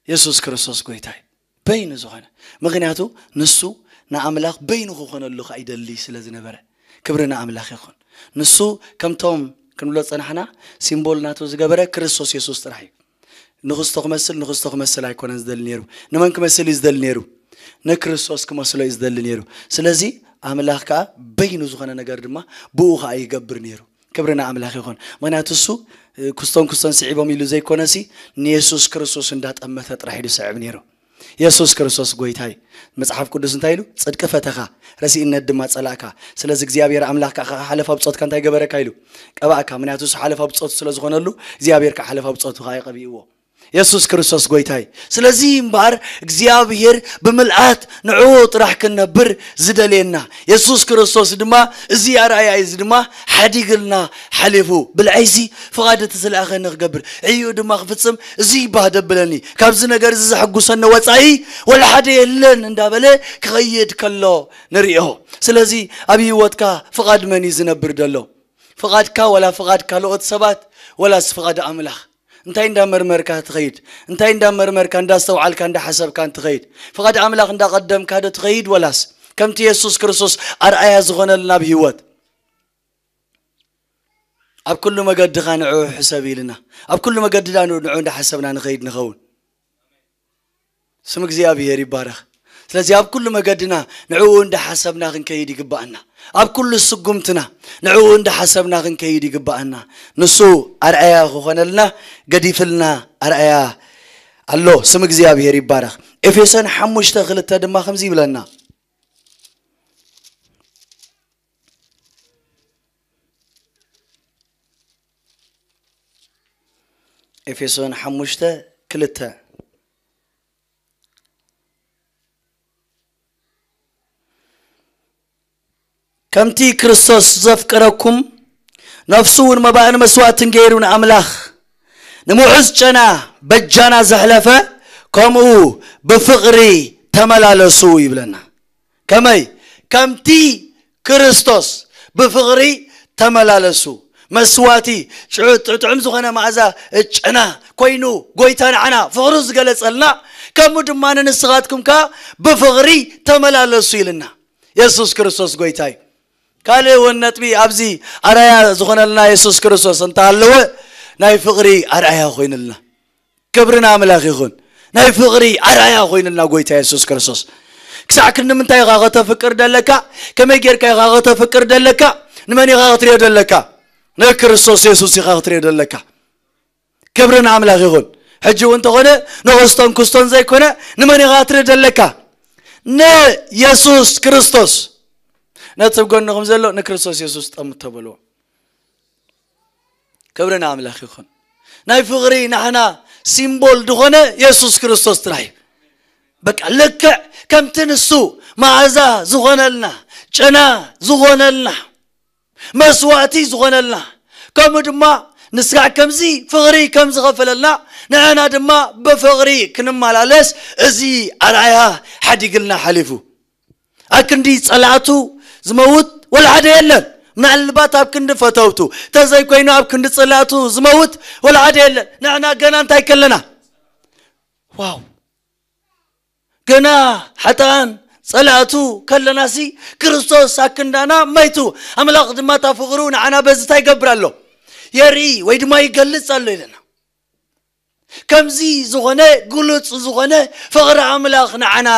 የሱስ ክርስቶስ ጎይታ እዩ። በይኑ ዝኾነ። ምኽንያቱ ንሱ ንኣምላኽ በይኑ ክኾነሉ ኸኣ ይደሊ ስለ ዝነበረ። ክብሪ ንኣምላኽ ይኹን። ንሱ ከምቶም ክንብሎ ጸናሕና ሲምቦል ናቱ ዝገበረ ክርስቶስ የሱስ ጥራሕ እዩ። ንኽስቶ ክመስል፣ ንኽስቶ ክመስል ኣይኮነን ዝደሊ ነይሩ። ንመን ክመስል እዩ ዝደሊ ነይሩ? ንክርስቶስ ክመስሎ እዩ ዝደሊ ነይሩ። ስለዚ ኣምላኽ ከኣ በይኑ ዝኾነ ነገር ድማ ብኡ ኸኣ ይገብር ነይሩ። ክብሪ ንኣምላኽ ይኹን። ምኽንያቱ እሱ፣ እ፣ ክስቶን ክስቶን ስዒቦም ኢሉ ዘይኮነሲ ንየሱስ ክርስቶስ እንዳጠመተ ጥራሕ እዩ ዝስዕብ ነይሩ። የሱስ ክርስቶስ ጎይታይ። መጽሓፍ ቅዱስ እንታይ ኢሉ? ጽድቂ ፈተኻ፣ ረሲእነት ድማ ጸላእካ። ስለዚ እግዚኣብሔር ኣምላኽ ከኣ ሓለፋ ብጾትካ እንታይ ገበረካ ኢሉ? ቀባእካ። ምኽንያቱ እሱ ሓለፋ ብጾቱ ስለ ዝኾነሉ እግዚኣብሔር ከኣ ሓለፋ ብጾቱ ከኣ ይቐቢእዎ። የሱስ ክርስቶስ ጎይታይ። ስለዚ እምበኣር እግዚኣብሔር ብምልኣት ንዕኡ ጥራሕ ክንነብር ዝደልየና። የሱስ ክርስቶስ ድማ እዚ ኣርኣያ እዚ ድማ ሓዲግልና ሓሊፉ። ብልዐይሲ ፍቓድ እቲ ዝለኣኸኒ ክገብር፣ ዕዩ ድማ ክፍጽም እዚ ይባህ ደብለኒ። ካብዚ ነገር እዚ ዘሐጉሰኒ ወጻኢ ወላ ሓደ የለን እንዳበለ ክኸይድ ከሎ ንርእዮ። ስለዚ ኣብ ህይወትካ ፍቓድ መን እዩ ዝነብር ዘሎ? ፍቓድካ ወላ ፍቓድ ካልኦት ሰባት ወላስ ፍቓድ ኣምላኽ? እንታይ እንዳመርመርካ ትኸይድ? እንታይ እንዳመርመርካ፣ እንዳስተውዓልካ፣ እንዳሓሰብካ እንትኸይድ? ፍቓድ ኣምላኽ እንዳቐደምካ ዶ ትኸይድ ወላስ ከምቲ የሱስ ክርስቶስ ኣርኣያ ዝኾነልና ኣብ ህይወት? ኣብ ኩሉ መገድኻ ንዕኡ ሕሰብ ኢልና፣ ኣብ ኩሉ መገድና ንዕኡ እንዳሓሰብና ንኸይድ ንኸውን። ስም እግዚኣብሔር ይባረኽ። ስለዚ ኣብ ኩሉ መገድና ንዕኡ እንዳሓሰብና ክንከይድ ይግባኣና። ኣብ ኩሉ ስጉምትና ንዕኡ እንዳሓሰብና ክንከይድ ይግባኣና። ንሱ ኣርኣያ ክኾነልና ገዲፍልና ኣርኣያ ኣሎ። ስም እግዚኣብሔር ይባረኽ። ኤፌሶን ሓሙሽተ ክልተ ድማ ከምዚ ይብለና። ኤፌሶን ሓሙሽተ ክልተ። ከምቲ ክርስቶስ ዘፍቀረኩም ነፍሱ እውን መባእን መስዋዕትን ገይሩ ንኣምላኽ ንምዑዝ ጨና በጃና ዘሕለፈ፣ ከምኡ ብፍቕሪ ተመላለሱ ይብለና። ከመይ? ከምቲ ክርስቶስ ብፍቕሪ ተመላለሱ። መስዋዕቲ፣ ጥዑ-፣ ጥዑም ዝኾነ መኣዛ ጨና ኮይኑ ጎይታ ንዓና ፍቕሩ ዝገለጸልና፣ ከምኡ ድማ ንስኻትኩም ከኣ ብፍቕሪ ተመላለሱ ኢልና። የሱስ ክርስቶስ ጎይታ እዩ። ካልእ እውን ነጥቢ ኣብዚ ኣርኣያ ዝኾነልና የሱስ ክርስቶስ እንተሃለወ፣ ናይ ፍቕሪ ኣርኣያ ኮይኑልና። ክብሪ ንኣምላኽ ይኹን። ናይ ፍቕሪ ኣርኣያ ኮይኑልና ጎይታ የሱስ ክርስቶስ። ክሳዕ ክንዲ ምንታይ ኢኻ ከተፍቅር ደለካ? ከመይ ጌርካ ኢኻ ከተፍቅር ደለካ? ንመን ኢኻ ክትሪኦ ደለካ? ንክርስቶስ የሱስ ኢኻ ክትሪኦ ደለካ። ክብሪ ንኣምላኽ ይኹን። ሕጂ እውን እንተኾነ ንኸስቶን ክስቶን ዘይኮነ፣ ንመን ኢኻ ክትርኢ ደለካ? ንየሱስ ክርስቶስ። ነቲ ኣብ ጎንኹም ዘሎ ንክርስቶስ የሱስ ጠምቶ በልዎ። ክብሪ ንኣምላኽ ይኹን። ናይ ፍቕሪ ንሕና ሲምቦል ዝኾነ የሱስ ክርስቶስ ጥራይ እዩ። በቃ ልክዕ ከምቲ ንሱ መኣዛ ዝኾነልና፣ ጨና ዝኾነልና፣ መስዋዕቲ ዝኾነልና፣ ከምኡ ድማ ንስኻ ከምዚ ፍቕሪ ከም ዝኸፈለልና፣ ንሕና ድማ ብፍቕሪ ክንመላለስ እዚ ኣርኣያ ሓዲግልና ሓሊፉ። ኣብ ክንዲ ጸላእቱ ዝመውት ወላ ሓደ የለን። ምናልባት ኣብ ክንዲ ፈተውቱ፣ ተዘይኮይኑ ኣብ ክንዲ ጸላእቱ ዝመውት ወላ ሓደ የለን። ንሕና ገና እንታይ ከለና? ዋው! ገና ሓጥኣን ጸላእቱ ከለናሲ፣ ክርስቶስ ኣብ ክንዳና መይቱ። ኣምላኽ ድማ እታ ፍቕሩ ንዓና በዚ እንታይ ይገብር ኣሎ? የርኢ ወይ ድማ ይገልጽ ኣሎ ኢለና። ከምዚ ዝኾነ ግሉጽ ዝኾነ ፍቕሪ ኣምላኽ ንዓና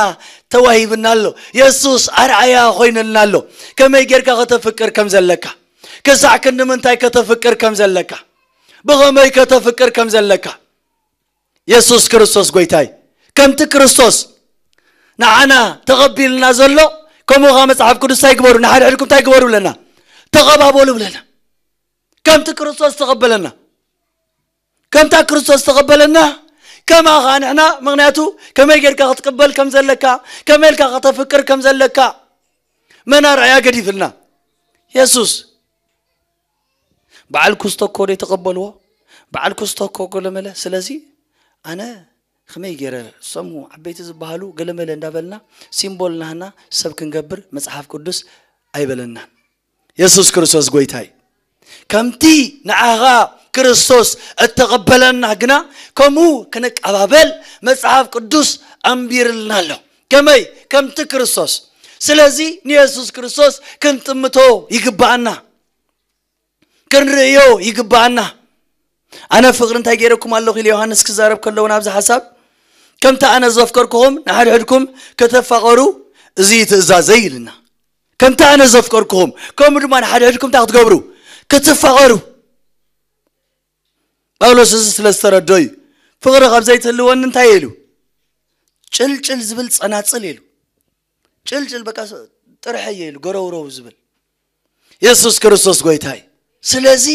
ተዋሂብና ኣሎ። የሱስ ኣርኣያ ኮይኑልና ኣሎ። ከመይ ጌርካ ከተፍቅር ከም ዘለካ፣ ክሳዕ ክንዲ ምንታይ ከተፍቅር ከም ዘለካ፣ ብኸመይ ከተፍቅር ከም ዘለካ። የሱስ ክርስቶስ ጎይታይ፣ ከምቲ ክርስቶስ ንዓና ተቐቢልና ዘሎ፣ ከምኡ ኸዓ መጽሓፍ ቅዱስ እንታይ ግበሩ? ንሓድሕድኩም እንታይ ግበሩ ብለና? ተቐባበሉ ብለና። ከምቲ ክርስቶስ ተቐበለና፣ ከምታ ክርስቶስ ተቐበለና፣ ከማ ኸዓ ንሕና። ምኽንያቱ ከመይ ጌርካ ክትቅበል ከም ዘለካ፣ ከመይ ኢልካ ከተፍቅር ከም ዘለካ፣ መን ኣርኣያ ገዲፍልና? የሱስ። በዓል ኩስቶ እኮ ዘይተቐበልዎ፣ በዓል ኩስቶ እኮ ገለመለ። ስለዚ ኣነ ከመይ ገይረ፣ እሶም ዓበይቲ ዝበሃሉ ገለመለ እንዳበልና ሲምቦል ናህና ሰብ ክንገብር መጽሓፍ ቅዱስ ኣይበለናን። የሱስ ክርስቶስ ጎይታይ። ከምቲ ንዓኻ ክርስቶስ እተቐበለና ግና፣ ከምኡ ክንቀባበል መጽሓፍ ቅዱስ ኣንቢርልና ኣሎ። ከመይ? ከምቲ ክርስቶስ። ስለዚ ንየሱስ ክርስቶስ ክንጥምቶ ይግብኣና፣ ክንርእዮ ይግብኣና። ኣነ ፍቕሪ እንታይ ገይረኩም ኣለኹ ኢሉ ዮሃንስ ክዛረብ ከሎ እውን ኣብዚ ሓሳብ፣ ከምቲ ኣነ ዘፍቀርኩኹም ንሓድሕድኩም ከተፋቐሩ፣ እዚ እዩ ትእዛዘይ ኢልና። ከምቲ ኣነ ዘፍቀርኩኹም፣ ከምኡ ድማ ንሓድሕድኩም እንታይ ክትገብሩ? ክትፋቐሩ። ጳውሎስ እዚ ስለ ዝተረድኦ እዩ። ፍቕሪ ካብ ዘይትህልወኒ እንታይ ኢሉ? ጭልጭል ዝብል ጸናጽል ኢሉ። ጭልጭል በቃ ስ-፣ ጥርሐየ ኢሉ፣ ገረውረው ዝብል። የሱስ ክርስቶስ ጎይታይ። ስለዚ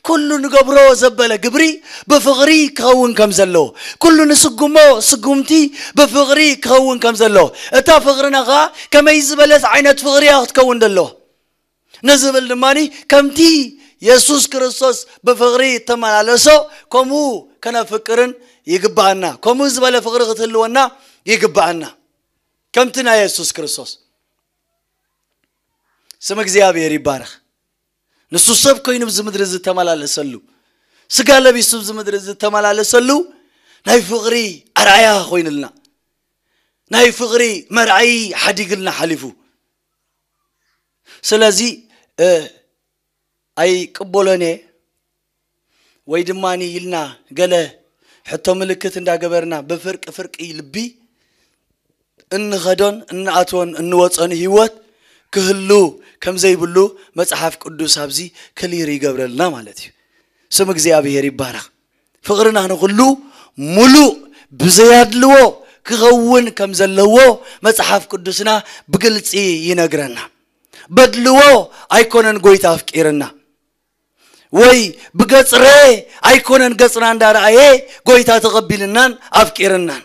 ኩሉ ንገብሮ ዘበለ ግብሪ ብፍቕሪ ክኸውን ከም ዘለዎ፣ ኩሉ ንስጉሞ ስጉምቲ ብፍቕሪ ክኸውን ከም ዘለዎ፣ እታ ፍቕርና ኸዓ ከመይ ዝበለት ዓይነት ፍቕሪ እያ ክትከውን ዘለዋ ንዝብል ድማኒ፣ ከምቲ የሱስ ክርስቶስ ብፍቕሪ እተመላለሶ፣ ከምኡ ከነፍቅርን ይግብኣና። ከምኡ ዝበለ ፍቕሪ ክትህልወና ይግብኣና። ከምቲ ናይ የሱስ ክርስቶስ። ስም እግዚኣብሔር ይባረኽ። ንሱ ሰብ ኮይኑ ኣብዚ ምድሪ ዝተመላለሰሉ፣ ስጋ ለቢሱ ኣብዚ ምድሪ ዝተመላለሰሉ ናይ ፍቕሪ ኣርኣያ ኮይኑልና፣ ናይ ፍቕሪ መርኣዪ ሓዲግልና ሓሊፉ። ስለዚ፣ እ፣ ኣይቅበሎን እየ ወይ ድማ ኢልና ገለ ሕቶ ምልክት እንዳገበርና ብፍርቂ ፍርቂ ልቢ እንኸዶን እንኣትዎን እንወፀን ህይወት ክህሉ ከም ዘይብሉ መጽሓፍ ቅዱስ ኣብዚ ክሊር ይገብረልና ማለት እዩ። ስም እግዚኣብሔር ይባረኽ። ፍቕርና ንኹሉ ሙሉእ ብዘያድልዎ ክኸውን ከም ዘለዎ መጽሓፍ ቅዱስና ብግልጺ ይነግረና። በድልዎ ኣይኮነን ጎይታ ኣፍቂርና፣ ወይ ብገጽ ርኤ ኣይኮነን ገጽና እንዳረኣየ ጎይታ ተቐቢልናን ኣፍቂርናን፣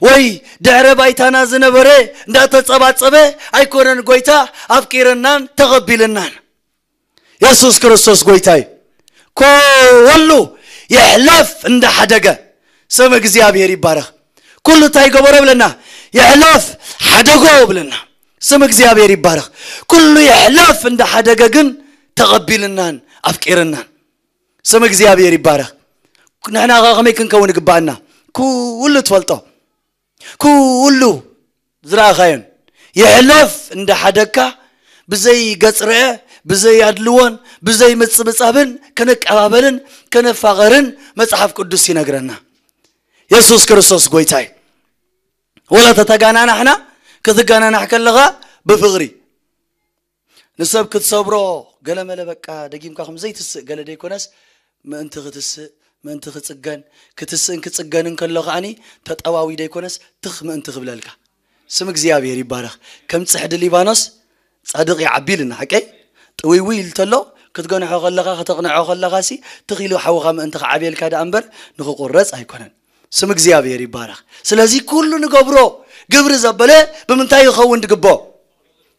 ወይ ድሕረ ባይታና ዝነበረ እንዳተጸባጸበ ኣይኮነን ጎይታ ኣፍቂርናን ተቐቢልናን። የሱስ ክርስቶስ ጎይታይ ኩሉ ይሕለፍ እንዳሓደገ ስም እግዚኣብሔር ይባረኽ። ኩሉ እንታይ ገበሮ ብለና? ይሕለፍ ሓደጎ ብለና። ስም እግዚኣብሔር ይባረኽ። ኩሉ ይሕለፍ እንዳሓደገ ግን ተቐቢልናን ኣፍቂርናን። ስም እግዚኣብሔር ይባረኽ። ንሕና ከ ከመይ ክንከውን ይግባኣና? ኩሉ ትፈልጦ ኩሉ ዝረኣኻዮን ይሕለፍ እንዳሓደግካ ብዘይ ገጽ ርአ ብዘይ ኣድልዎን ብዘይ ምጽብጻብን ክንቀባበልን ክንፋቐርን መጽሓፍ ቅዱስ ይነግረና። የሱስ ክርስቶስ ጎይታይ። ወላ ተተጋናናሕና ክትጋናናሕ ከለኻ ብፍቕሪ ንሰብ ክትሰብሮ ገለመለ በቃ ደጊምካ ከም ዘይትስእ ገለ ደይኮነስ ምእንቲ ክትስእ ምእንቲ ክጽገን ክትስእን ክጽገንን ከሎ ከዓኒ ተጠዋዊ ደይኮነስ ትኽ ምእንቲ ክብለልካ። ስም እግዚኣብሔር ይባረኽ። ከም ጽሕዲ ሊባኖስ ጻድቕ ይዓቢ ኢልና ሓቀይ ጥውይውይ ኢሉ ተሎ ክትገንሖ ከለኻ ከተቕንዖ ከለኻ ሲ ትኽ ኢሉ ሓውኻ ምእንቲ ክዓብየልካ ደኣ እምበር ንኽቁረጽ ኣይኮነን። ስም እግዚኣብሔር ይባረኽ። ስለዚ ኩሉ ንገብሮ ግብሪ ዘበለ ብምንታይ ይኸውን ድግቦ?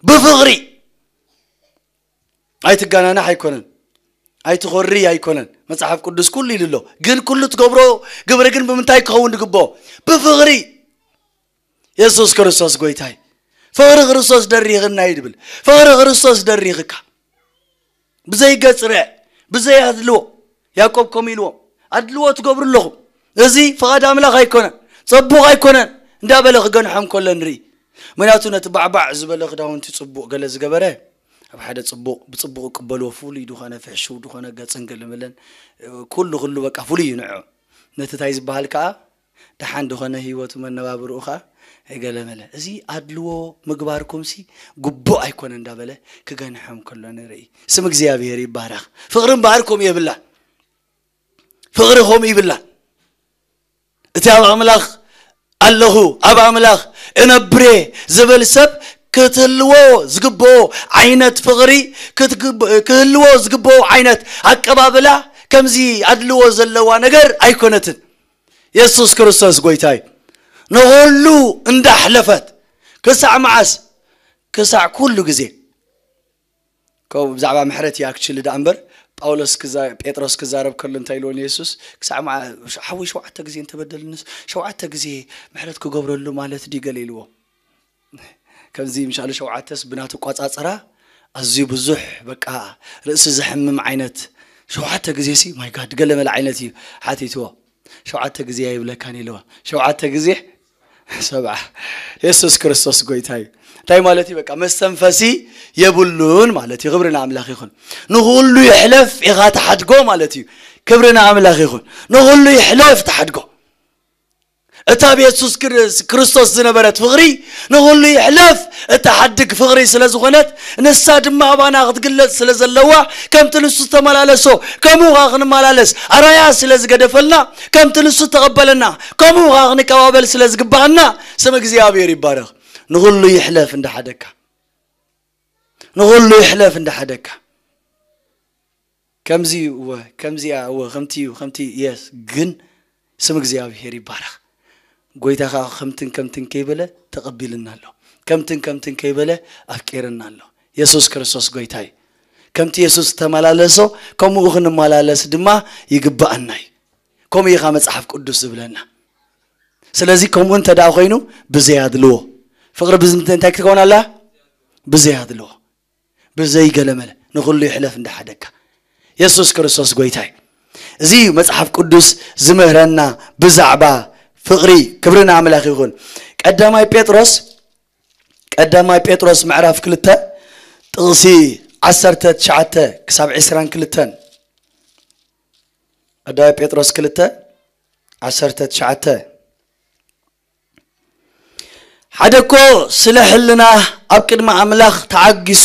ብፍቕሪ። ኣይትጋናናሕ ኣይኮነን ኣይትኾሪ ኣይኮነን። መጽሓፍ ቅዱስ ኩሉ ኢሉ ኣሎ። ግን ኩሉ ትገብሮ ግብሪ ግን ብምንታይ ክኸውን ድግቦ? ብፍቕሪ። የሱስ ክርስቶስ ጎይታይ። ፍቕሪ ክርስቶስ ደሪኽና እዩ ድብል። ፍቕሪ ክርስቶስ ደሪኽካ ብዘይ ገጽ ርዕ ብዘይ ኣድልዎ። ያዕቆብ ከምኡ ኢልዎም ኣድልዎ ትገብሩ ኣለኹም። እዚ ፍቓድ ኣምላኽ ኣይኮነን ጽቡቕ ኣይኮነን እንዳበለ ክገንሖም ከሎ ንርኢ። ምክንያቱ ነቲ ባዕባዕ ዝበለ ክዳውንቲ ጽቡቕ ገለ ዝገበረ ኣብ ሓደ ጽቡቕ ብጽቡቕ ቅበልዎ ፍሉይ ዝኾነ ፍሕሽው ዝኾነ ገጽን ገለመለን ኩሉ ኩሉ በቃ ፍሉይ እዩ ንዑ። ነቲ ታይ ዝበሃል ከዓ ደሓን ዝኾነ ህይወቱ መነባብርኡ ከዓ ገለመለ። እዚ ኣድልዎ ምግባርኩም ሲ ግቡእ ኣይኮነ እንዳበለ ክገንሖም ከሎ ንርኢ። ስም እግዚኣብሔር ይባረኽ። ፍቕሪ እምበኣር ከምኡ የብላን። ፍቕሪ ከምኡ ይብላን። እቲ ኣብ ኣምላኽ ኣለኹ ኣብ ኣምላኽ እነብሬ ዝብል ሰብ ክትህልዎ ዝግብኦ ዓይነት ፍቕሪ ክትግብ- ክህልዎ ዝግብኦ ዓይነት ኣቀባብላ ከምዚ ኣድልዎ ዘለዋ ነገር ኣይኮነትን። የሱስ ክርስቶስ ጎይታ እዩ። ንኹሉ እንዳሕለፈት ክሳዕ መዓስ? ክሳዕ ኩሉ ግዜ። ከምኡ ብዛዕባ ምሕረት እዩ ኣክችሊ ደኣ እምበር ጳውሎስ ክዛ- ጴጥሮስ ክዛረብ ከሎ እንታይ ኢልዎ ንየሱስ? ክሳዕ መዓ- ሓወይ ሸውዓተ ግዜ እንተበደልንስ ሸውዓተ ግዜ ምሕረት ክገብረሉ ማለት ድዩ ገለ ኢልዎ። ከምዚ ምሻሉ ሸውዓተስ ብናቱ ኣቋጻጽራ ኣዝዩ ብዙሕ በቃ ርእሲ ዘሕምም ዓይነት ሸውዓተ ግዜ ሲ ማይ ጋድ ገለ መለ ዓይነት እዩ ሓቲትዎ። ሸውዓተ ግዜ ኣይብለካን ኢልዎ። ሸውዓተ ግዜ ሰብዓ። የሱስ ክርስቶስ ጎይታ እዩ። እንታይ ማለት እዩ? በቃ መስተንፈሲ የብሉን ማለት እዩ። ክብሪ ንኣምላኽ ይኹን። ንኹሉ ይሕለፍ ኢኻ ትሓድጎ ማለት እዩ። ክብሪ ንኣምላኽ ይኹን። ንኹሉ ይሕለፍ ትሓድጎ። እታ ኣብ የሱስ ክር- ክርስቶስ ዝነበረት ፍቕሪ ንኹሉ ይሕለፍ እትሓድግ ፍቕሪ ስለ ዝኾነት ንሳ ድማ ኣባና ክትግለጽ ስለ ዘለዋ ከምቲ ንሱ ዝተመላለሶ ከምኡ ኸዓ ክንመላለስ ኣራያ ስለ ዝገደፈልና ከምቲ ንሱ ዝተቐበለና ከምኡ ኸዓ ክንቀባበል ስለ ዝግባኣና ስም እግዚኣብሔር ይባረኽ። ንኹሉ ይሕለፍ እንዳሓደግካ ንኹሉ ይሕለፍ እንዳሓደግካ ከምዚ እወ ከምዚኣ እወ ከምቲ እዩ ከምቲ የስ ግን ስም እግዚኣብሔር ይባረኽ። ጎይታ ከዓ ከምትን ከምትን ከይበለ ተቐቢልና ኣሎ። ከምትን ከምትን ከይበለ ኣፍቂርና ኣሎ። የሱስ ክርስቶስ ጎይታ እዩ። ከምቲ የሱስ ዝተመላለሶ ከምኡ ክንመላለስ ድማ ይግብኣና እዩ። ከምኡ ኢኻ መጽሓፍ ቅዱስ ዝብለና። ስለዚ ከምኡ እንተ ደኣ ኮይኑ ብዘይ ኣድልዎ ፍቕሪ ብዝምንታይ እንታይ ክትከውን ኣላ? ብዘይ ኣድልዎ ብዘይ ገለመለ ንኹሉ ይሕለፍ እንዳሓደግካ የሱስ ክርስቶስ ጎይታ እዩ። እዚ እዩ መጽሓፍ ቅዱስ ዝምህረና ብዛዕባ ፍቕሪ። ክብሪ ንኣምላኽ ይኹን። ቀዳማይ ጴጥሮስ ቀዳማይ ጴጥሮስ ምዕራፍ ክልተ ጥቕሲ ዓሰርተ ትሽዓተ ክሳብ ዕስራን ክልተን። ቀዳማይ ጴጥሮስ ክልተ ዓሰርተ ትሽዓተ ሓደ እኮ ስለ ሕልና ኣብ ቅድሚ ኣምላኽ ተዓጊሱ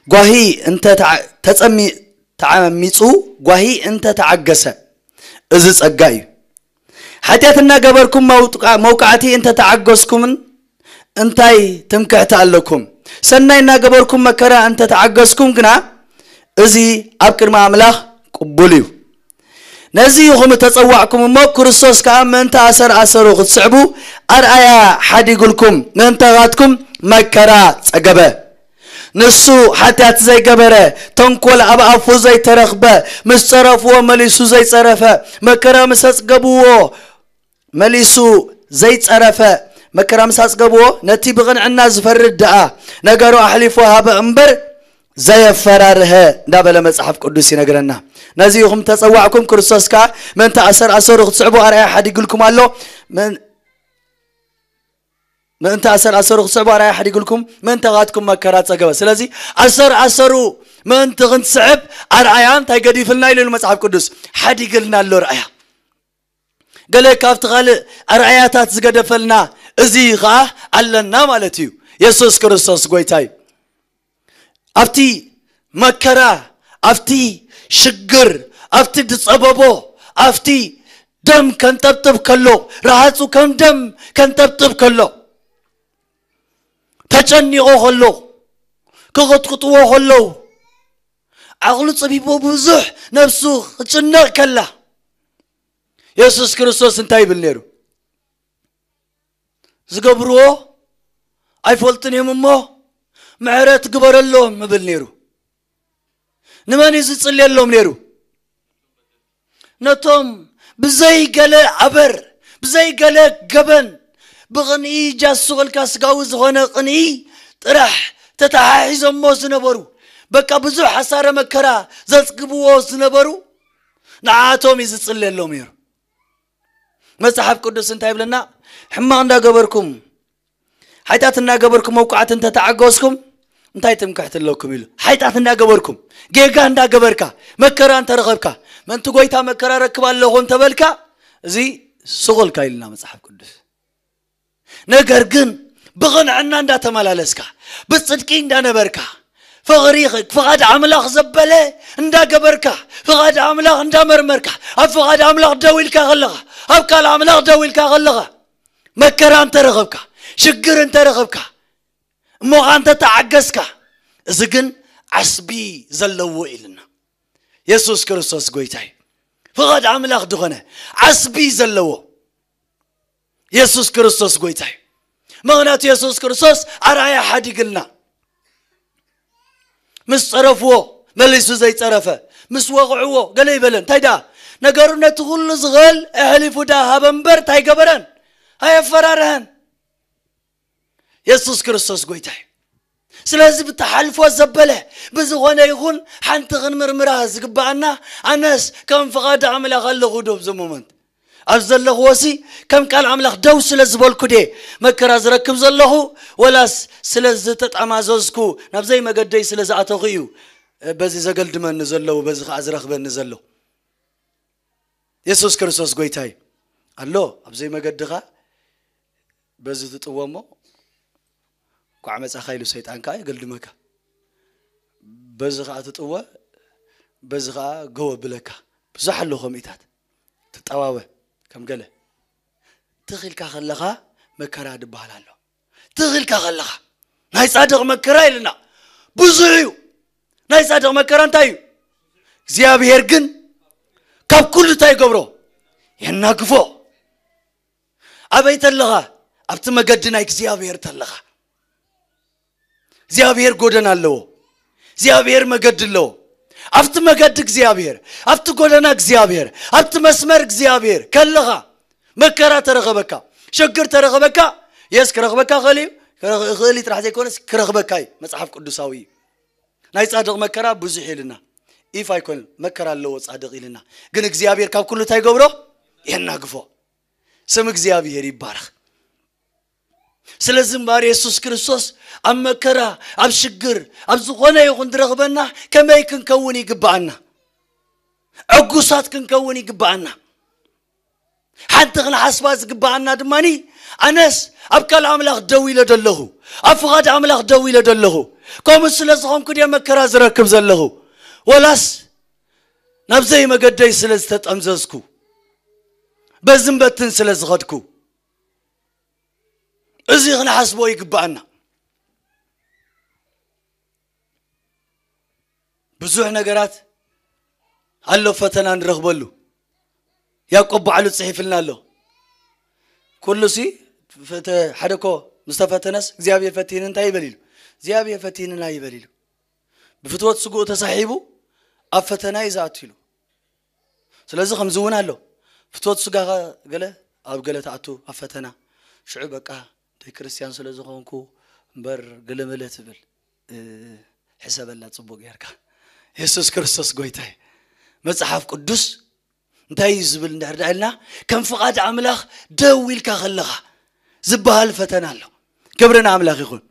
ጓሂ እንተ ተዓ- ተጸሚ- ተዓሚጹ ጓሂ እንተ ተዓገሰ እዚ ጸጋ እዩ። ሓጢኣት እናገበርኩም መውጥቃ- መውቃዕቲ እንተ ተዓገስኩምን እንታይ ትምክሕቲ ኣለኩም? ሰናይ እናገበርኩም መከራ እንተ ተዓገስኩም ግና እዚ ኣብ ቅድሚ ኣምላኽ ቅቡል እዩ። ነዚ ኢኹም እተጸዋዕኩም እሞ ክርስቶስ ከኣ ምእንቲ ኣሰር ኣሰሩ ክትስዕቡ ኣርኣያ ሓዲጉልኩም ምእንታኻትኩም መከራ ጸገበ። ንሱ ሓጢኣት ዘይገበረ፣ ተንኮል ኣብ ኣፉ ዘይተረኽበ፣ ምስ ጸረፍዎ መሊሱ ዘይጸረፈ፣ መከራ ምስ ኣጽገብዎ መሊሱ ዘይጸረፈ፣ መከራ ምስ ኣጽገብዎ ነቲ ብቕንዕና ዝፈርድ ደኣ ነገሩ ኣሕሊፉ ሃበ እምበር ዘየፈራርሀ እንዳበለ መጽሓፍ ቅዱስ ይነግረና። ነዚ ኢኹም ተጸዋዕኩም፣ ክርስቶስ ከኣ ምእንቲ ኣሰር ኣሰሩ ክትስዕቡ ኣርኣያ ሓዲግልኩም ኣሎ። ምእን-፣ ምእንቲ ኣሰር ኣሰሩ ክትስዕቡ ኣርኣያ ሓዲግልኩም፣ ምእንታኻትኩም መከራ ጸገበ። ስለዚ ኣሰር ኣሰሩ ምእንቲ ክንስዕብ ኣርኣያ እንታይ ገዲፍልና ኢሉ መጽሓፍ ቅዱስ? ሓዲግልና ኣሎ ኣርኣያ። ገለ ካብቲ ካልእ ኣርኣያታት ዝገደፈልና እዚ ኸኣ ኣለና ማለት እዩ። የሱስ ክርስቶስ ጎይታ እዩ። ኣብቲ መከራ፣ ኣብቲ ሽግር፣ ኣብቲ ዝጸበቦ፣ ኣብቲ ደም ከንጠብጥብ ከሎ፣ ረሃጹ ከም ደም ከንጠብጥብ ከሎ፣ ተጨኒቑ ከሎ፣ ክቕጥቅጥዎ ከለዉ፣ ዓቕሉ ጸቢቡ ብዙሕ ነብሱ ክጭነቕ ከላ፣ የሱስ ክርስቶስ እንታይ ይብል ነይሩ? ዝገብርዎ ኣይፈልጡን እዮም እሞ ምሕረት ግበረሎም ይብል ነይሩ። ንመን እዩ ዝጽልየሎም ነይሩ? ነቶም ብዘይ ገለ ኣበር፣ ብዘይ ገለ ገበን፣ ብቕንኢ ጃሱ ኢልካ ስጋዊ ዝኾነ ቅንኢ ጥራሕ ተተሓሒዞሞ ዝነበሩ፣ በቃ ብዙሕ ሓሳረ መከራ ዘጽግብዎ ዝነበሩ፣ ንዓኣቶም እዩ ዝጽልየሎም ነይሩ። መጽሓፍ ቅዱስ እንታይ ይብለና? ሕማቕ እንዳገበርኩም፣ ሓጢኣት እናገበርኩም መውቃዕቲ እንተተዓገስኩም እንታይ ትምክሕቲ ኣለኩም ኢሉ። ሓጢኣት እንዳገበርኩም፣ ጌጋ እንዳገበርካ፣ መከራ እንተረኸብካ፣ ምእንቲ ጎይታ መከራ ረክብ ኣለኹ እንተበልካ፣ እዚ ስቕ ኢልካ ኢልና መጽሓፍ ቅዱስ። ነገር ግን ብቕንዕና እንዳተመላለስካ፣ ብጽድቂ እንዳነበርካ፣ ፍቕሪ፣ ፍቓድ ኣምላኽ ዘበለ እንዳገበርካ፣ ፍቓድ ኣምላኽ እንዳመርመርካ፣ ኣብ ፍቓድ ኣምላኽ ደው ኢልካ ከለኻ፣ ኣብ ቃል ኣምላኽ ደው ኢልካ ከለኻ፣ መከራ እንተረኸብካ፣ ሽግር እንተረኸብካ፣ እሞ ኸኣ እንተተዓገስካ፣ እዚ ግን ዓስቢ ዘለዎ ኢልና። የሱስ ክርስቶስ ጎይታ እዩ። ፍቓድ ኣምላኽ ዝኾነ ዓስቢ ዘለዎ የሱስ ክርስቶስ ጎይታ እዩ። ምኽንያቱ የሱስ ክርስቶስ ኣርኣያ ሓዲግልና። ምስ ጸረፍዎ መሊሱ ዘይጸረፈ፣ ምስ ወቕዕዎ ገለ ይበለ። እንታይ ደኣ? ነገሩ ነቲ ኩሉ ዝኽእል ኣሕሊፉ ደኣ ሃበ እምበር እንታይ ገበረን? ኣየፈራርሀን። የሱስ ክርስቶስ ጎይታ እዩ። ስለዚ ብትሓልፎ ዘበለ ብዝኾነ ይኹን ሓንቲ ክንምርምራ ዝግብኣና፣ ኣነስ ከም ፍቓድ ኣምላኽ ኣለኹ ዶ ኣብዚ ሞመንት? ኣብ ዘለኽዎሲ ከም ቃል ኣምላኽ ደው ስለ ዝበልኩ ድየ መከራ ዝረክብ ዘለኹ? ወላስ ስለ ዝተጠማዘዝኩ ናብ ዘይመገደይ ስለ ዝኣተኹ እዩ በዚ ዘገልድመኒ ዘለዉ፣ በዚ ኸዓ ዝረኽበኒ ዘሎ? የሱስ ክርስቶስ ጎይታ እዩ። ኣሎ ኣብ ዘይመገድኻ በዚ ትጥወ እሞ፣ "እንኳዕ መጻኻ" ኢሉ ሰይጣን ከኣ የገልድመካ። በዚ ከኣ ትጥወ፣ በዚ ከኣ ገው ኣብለካ። ብዙሕ ኣሎ ከምኢታት። ትጠዋወ ከም ገለ። ትኽ ኢልካ ከለኻ መከራ ድበሃል ኣሎ። ትኽ ኢልካ ከለኻ ናይ ጻድቕ መከራ ኢልና ብዙሕ እዩ። ናይ ጻድቕ መከራ እንታይ እዩ? እግዚኣብሔር ግን ካብ ኩሉ እንታይ ይገብሮ? የናግፎ። ኣበይ ተለኻ? ኣብቲ መገዲ ናይ እግዚኣብሔር ተለኻ። እግዚኣብሔር ጎደና ኣለዎ። እግዚኣብሔር መገዲ ኣለዎ። ኣብቲ መገዲ እግዚኣብሔር፣ ኣብቲ ጎደና እግዚኣብሔር፣ ኣብቲ መስመር እግዚኣብሔር ከለኻ፣ መከራ ተረኸበካ፣ ሽግር ተረኸበካ፣ የስ ክረኽበካ ክእል እዩ። ክረኽ-፣ ክእል እዩ ጥራሕ ዘይኮነስ ክረኽበካ እዩ። መጽሓፍ ቅዱሳዊ እዩ። ናይ ጻድቕ መከራ ብዙሕ ኢልና፣ ኢፍ ኣይኮነን፣ መከራ ኣለዎ ጻድቕ ኢልና። ግን እግዚኣብሔር ካብ ኩሉ እንታይ ይገብሮ? የናግፎ። ስም እግዚኣብሔር ይባረኽ። ስለዚ እምበኣር የሱስ ክርስቶስ ኣብ መከራ፣ ኣብ ሽግር፣ ኣብ ዝኾነ ይኹን ዝረኽበና ከመይ ክንከውን ይግብኣና? ዕጉሳት ክንከውን ይግብኣና። ሓንቲ ክንሓስባ ዝግብኣና ድማኒ፣ ኣነስ ኣብ ቃል ኣምላኽ ደው ኢለ ደለኹ፣ ኣብ ፍቓድ ኣምላኽ ደው ኢለ ደለኹ። ከምኡ ስለ ዝኾንኩ ድየ መከራ ዝረክብ ዘለኹ? ወላስ ናብ ዘይመገደይ ስለ ዝተጠምዘዝኩ፣ በዝን በትን ስለ ዝኸድኩ? እዚ ክንሓስቦ ይግብኣና። ብዙሕ ነገራት ኣሎ ፈተና ንረኽበሉ። ያዕቆብ ባዕሉ ጽሒፍልና ኣሎ። ኩሉሲ ፈተ-፣ ሓደ እኮ ምስ ተፈተነስ እግዚኣብሔር ፈቲኒ እንታይ ይበል ኢሉ? እግዚኣብሔር ፈቲንና ይበል ኢሉ። ብፍትወት ስግኡ ተሳሒቡ ኣብ ፈተና እዩ ዝኣቱ ኢሉ። ስለዚ ከምዚ እውን ኣሎ። ፍትወት ስጋኻ ገለ ኣብ ገለ ትኣቱ ኣብ ፈተና። ሽዑ በቃ ደይ ክርስቲያን ስለ ዝኾንኩ እምበር ግልምለ ትብል። እ፣ ሕሰበላ ጽቡቕ ጌርካ። የሱስ ክርስቶስ ጎይታይ። መጽሓፍ ቅዱስ እንታይ እዩ ዝብል እንድሕር ደኣ ኢልና፣ ከም ፍቓድ ኣምላኽ ደው ኢልካ ከለኻ ዝበሃል ፈተና ኣሎ። ክብሪ ንኣምላኽ ይኹን።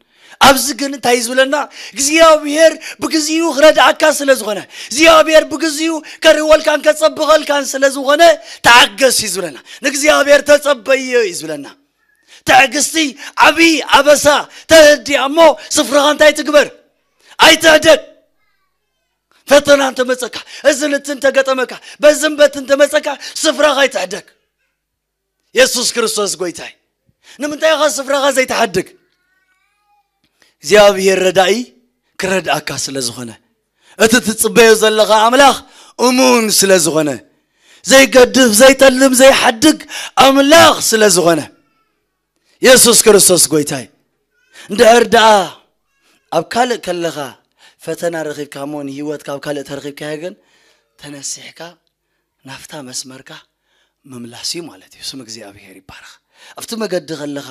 ኣብዚ ግን እንታይ እዩ ዝብለና? እግዚኣብሔር ብግዚኡ ክረድኣካ ስለ ዝኾነ፣ እግዚኣብሔር ብግዚኡ ከርህወልካን ከጸብቐልካን ስለ ዝኾነ፣ ተዓገስ እዩ ዝብለና። ንእግዚኣብሔር ተጸበዮ እዩ ዝብለና። ትዕግስቲ ዓብዪ ኣበሳ። ተህድያ እሞ ስፍራኻ እንታይ ትግበር? ኣይትሕደግ። ፈተና እንተመጸካ፣ እዚ ልቲ እንተገጠመካ፣ በዚ እምበት እንተመጸካ፣ ስፍራኻ ኣይትሕደግ። የሱስ ክርስቶስ ጎይታይ። ንምንታይ ኢኻ ስፍራኻ ዘይትሓድግ? እግዚኣብሔር ረዳኢ ክረድኣካ ስለ ዝኾነ፣ እቲ ትጽበዮ ዘለኻ ኣምላኽ እሙን ስለ ዝኾነ፣ ዘይገድፍ፣ ዘይጠልም፣ ዘይሓድግ ኣምላኽ ስለ ዝኾነ፣ የሱስ ክርስቶስ ጎይታይ። እንድሕር ደኣ ኣብ ካልእ ከለኻ ፈተና ረኺብካ እሞ ንህይወትካ ኣብ ካልእ ተረኺብካዮ ግን፣ ተነሲሕካ ናብታ መስመርካ ምምላስ እዩ ማለት እዩ። ስም እግዚኣብሔር ይባረኽ። ኣብቲ መገዲ ከለኻ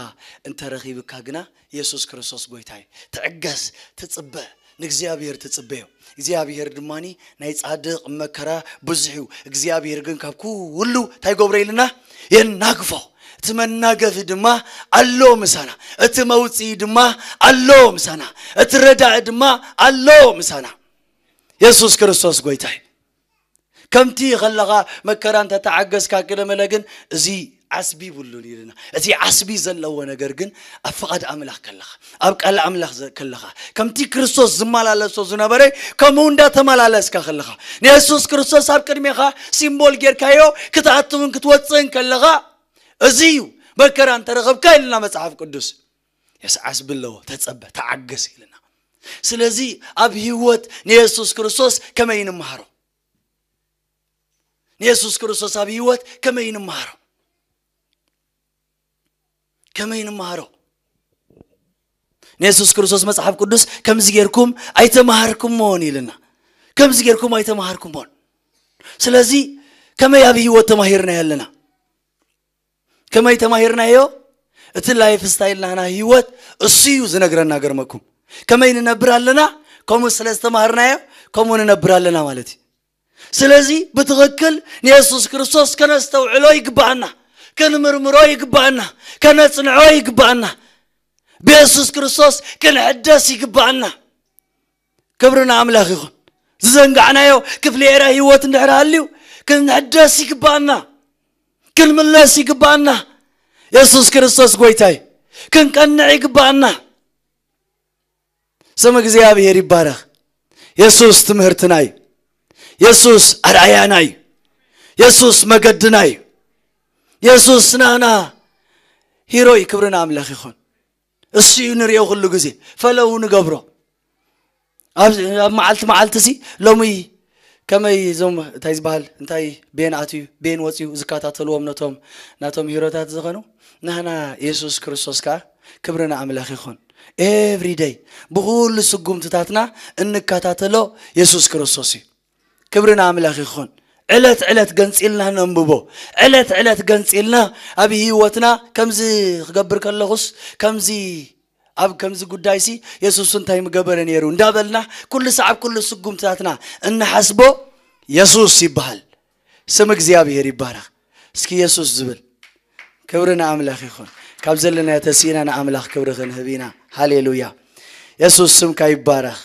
እንተረኺብካ ግና፣ የሱስ ክርስቶስ ጎይታ እዩ። ትዕገስ፣ ትጽበ፣ ንእግዚኣብሔር ትጽበዮ። እግዚኣብሔር ድማ ናይ ጻድቕ መከራ ብዙሕ እዩ። እግዚኣብሔር ግን ካብ ኩሉ እንታይ ይገብሮ ኢልና? የናግፎ። እቲ መናገፊ ድማ ኣሎ ምሳና። እቲ መውጽኢ ድማ ኣሎ ምሳና። እቲ ረዳኢ ድማ ኣሎ ምሳና። የሱስ ክርስቶስ ጎይታ እዩ። ከምቲ ከለኻ መከራ እንተተዓገስካ ክለመለ ግን እዚ ዓስቢ ይብሉን ኢልና። እቲ ዓስቢ ዘለዎ ነገር ግን ኣብ ፍቓድ ኣምላኽ ከለኻ፣ ኣብ ቃል ኣምላኽ ዘ-፣ ከለኻ፣ ከምቲ ክርስቶስ ዝመላለሶ ዝነበረ ከምኡ እንዳተመላለስካ ከለኻ፣ ንየሱስ ክርስቶስ ኣብ ቅድሜኻ ሲምቦል ጌርካዮ ክትኣትውን ክትወፅእን ከለኻ፣ እዚ እዩ መከራ እንተረኸብካ ኢልና መጽሓፍ ቅዱስ። የስ ዓስቢ ኣለዎ፣ ተጸበ፣ ተዓገስ ኢልና። ስለዚ ኣብ ህይወት ንየሱስ ክርስቶስ ከመይ ንምሃሮ? ንየሱስ ክርስቶስ ኣብ ህይወት ከመይ ንምሃሮ? ከመይ ንምሃሮ? ንየሱስ ክርስቶስ መጽሓፍ ቅዱስ ከምዚ ጌርኩም ኣይተማሃርኩሞን ኢልና። ከምዚ ጌርኩም ኣይተማሃርኩሞን። ስለዚ ከመይ ኣብ ህይወት ተማሂርና ኣለና? ከመይ ተማሂርናዮ? እቲ ላይፍ ስታይል ናና ህይወት እሱ እዩ ዝነግረና። ገርመኩም ከመይ ንነብር ኣለና? ከምኡ ስለ ዝተማህርናዮ ከምኡ ንነብር ኣለና ማለት እዩ። ስለዚ ብትኽክል ንየሱስ ክርስቶስ ከነስተውዕሎ ይግባኣና፣ ክንምርምሮ ይግባኣና፣ ከነጽንዖ ይግባኣና። ብየሱስ ክርስቶስ ክንሕደስ ይግባኣና። ክብሪ ንኣምላኽ ይኹን። ዝዘንጋዕናዮ ክፍሊ ኤራ ህይወት እንድሕር ሃልዩ ክንሕደስ ይግባኣና፣ ክንምለስ ይግባኣና። የሱስ ክርስቶስ ጎይታይ ክንቀንዕ ይግባኣና። ስም እግዚኣብሔር ይባረኽ። የሱስ ትምህርትና እዩ። የሱስ ኣርኣያና እዩ። የሱስ መገድና እዩ። የሱስ ናና ሂሮ እዩ። ክብሪ ንኣምላኽ ይኹን። እሱ እዩ ንሪኦ ኩሉ ግዜ፣ ፈለዉ ንገብሮ። ኣብ ኣብ መዓልቲ መዓልቲ ሲ ሎሚ ከመይ እዞም እንታይ ዝበሃል እንታይ ቤን ኣትዩ ቤን ወፅዩ ዝከታተልዎም ነቶም ናቶም ሂሮታት ዝኾኑ ናህና የሱስ ክርስቶስ ከዓ ክብሪ ንኣምላኽ ይኹን። ኤቭሪ ደይ ብኩሉ ስጉምትታትና እንከታተሎ የሱስ ክርስቶስ እዩ። ክብሪ ንኣምላኽ ይኹን። ዕለት ዕለት ገንፂልና ነንብቦ። ዕለት ዕለት ገንፂልና ኣብ ህይወትና ከምዚ ክገብር ከለኹስ ከምዚ ኣብ ከምዚ ጉዳይሲ የሱስ እንታይ ምገበረ ነይሩ እንዳበልና ኩሉ ሰዓብ ኩሉ ስጉምትታትና እንሓስቦ የሱስ ይበሃል። ስም እግዚኣብሔር ይባረኽ። እስኪ የሱስ ዝብል ክብሪ ንኣምላኽ ይኹን። ካብ ዘለና ተሲእና ንኣምላኽ ክብሪ ክንህብ ኢና። ሃሌሉያ። የሱስ ስምካ ይባረኽ።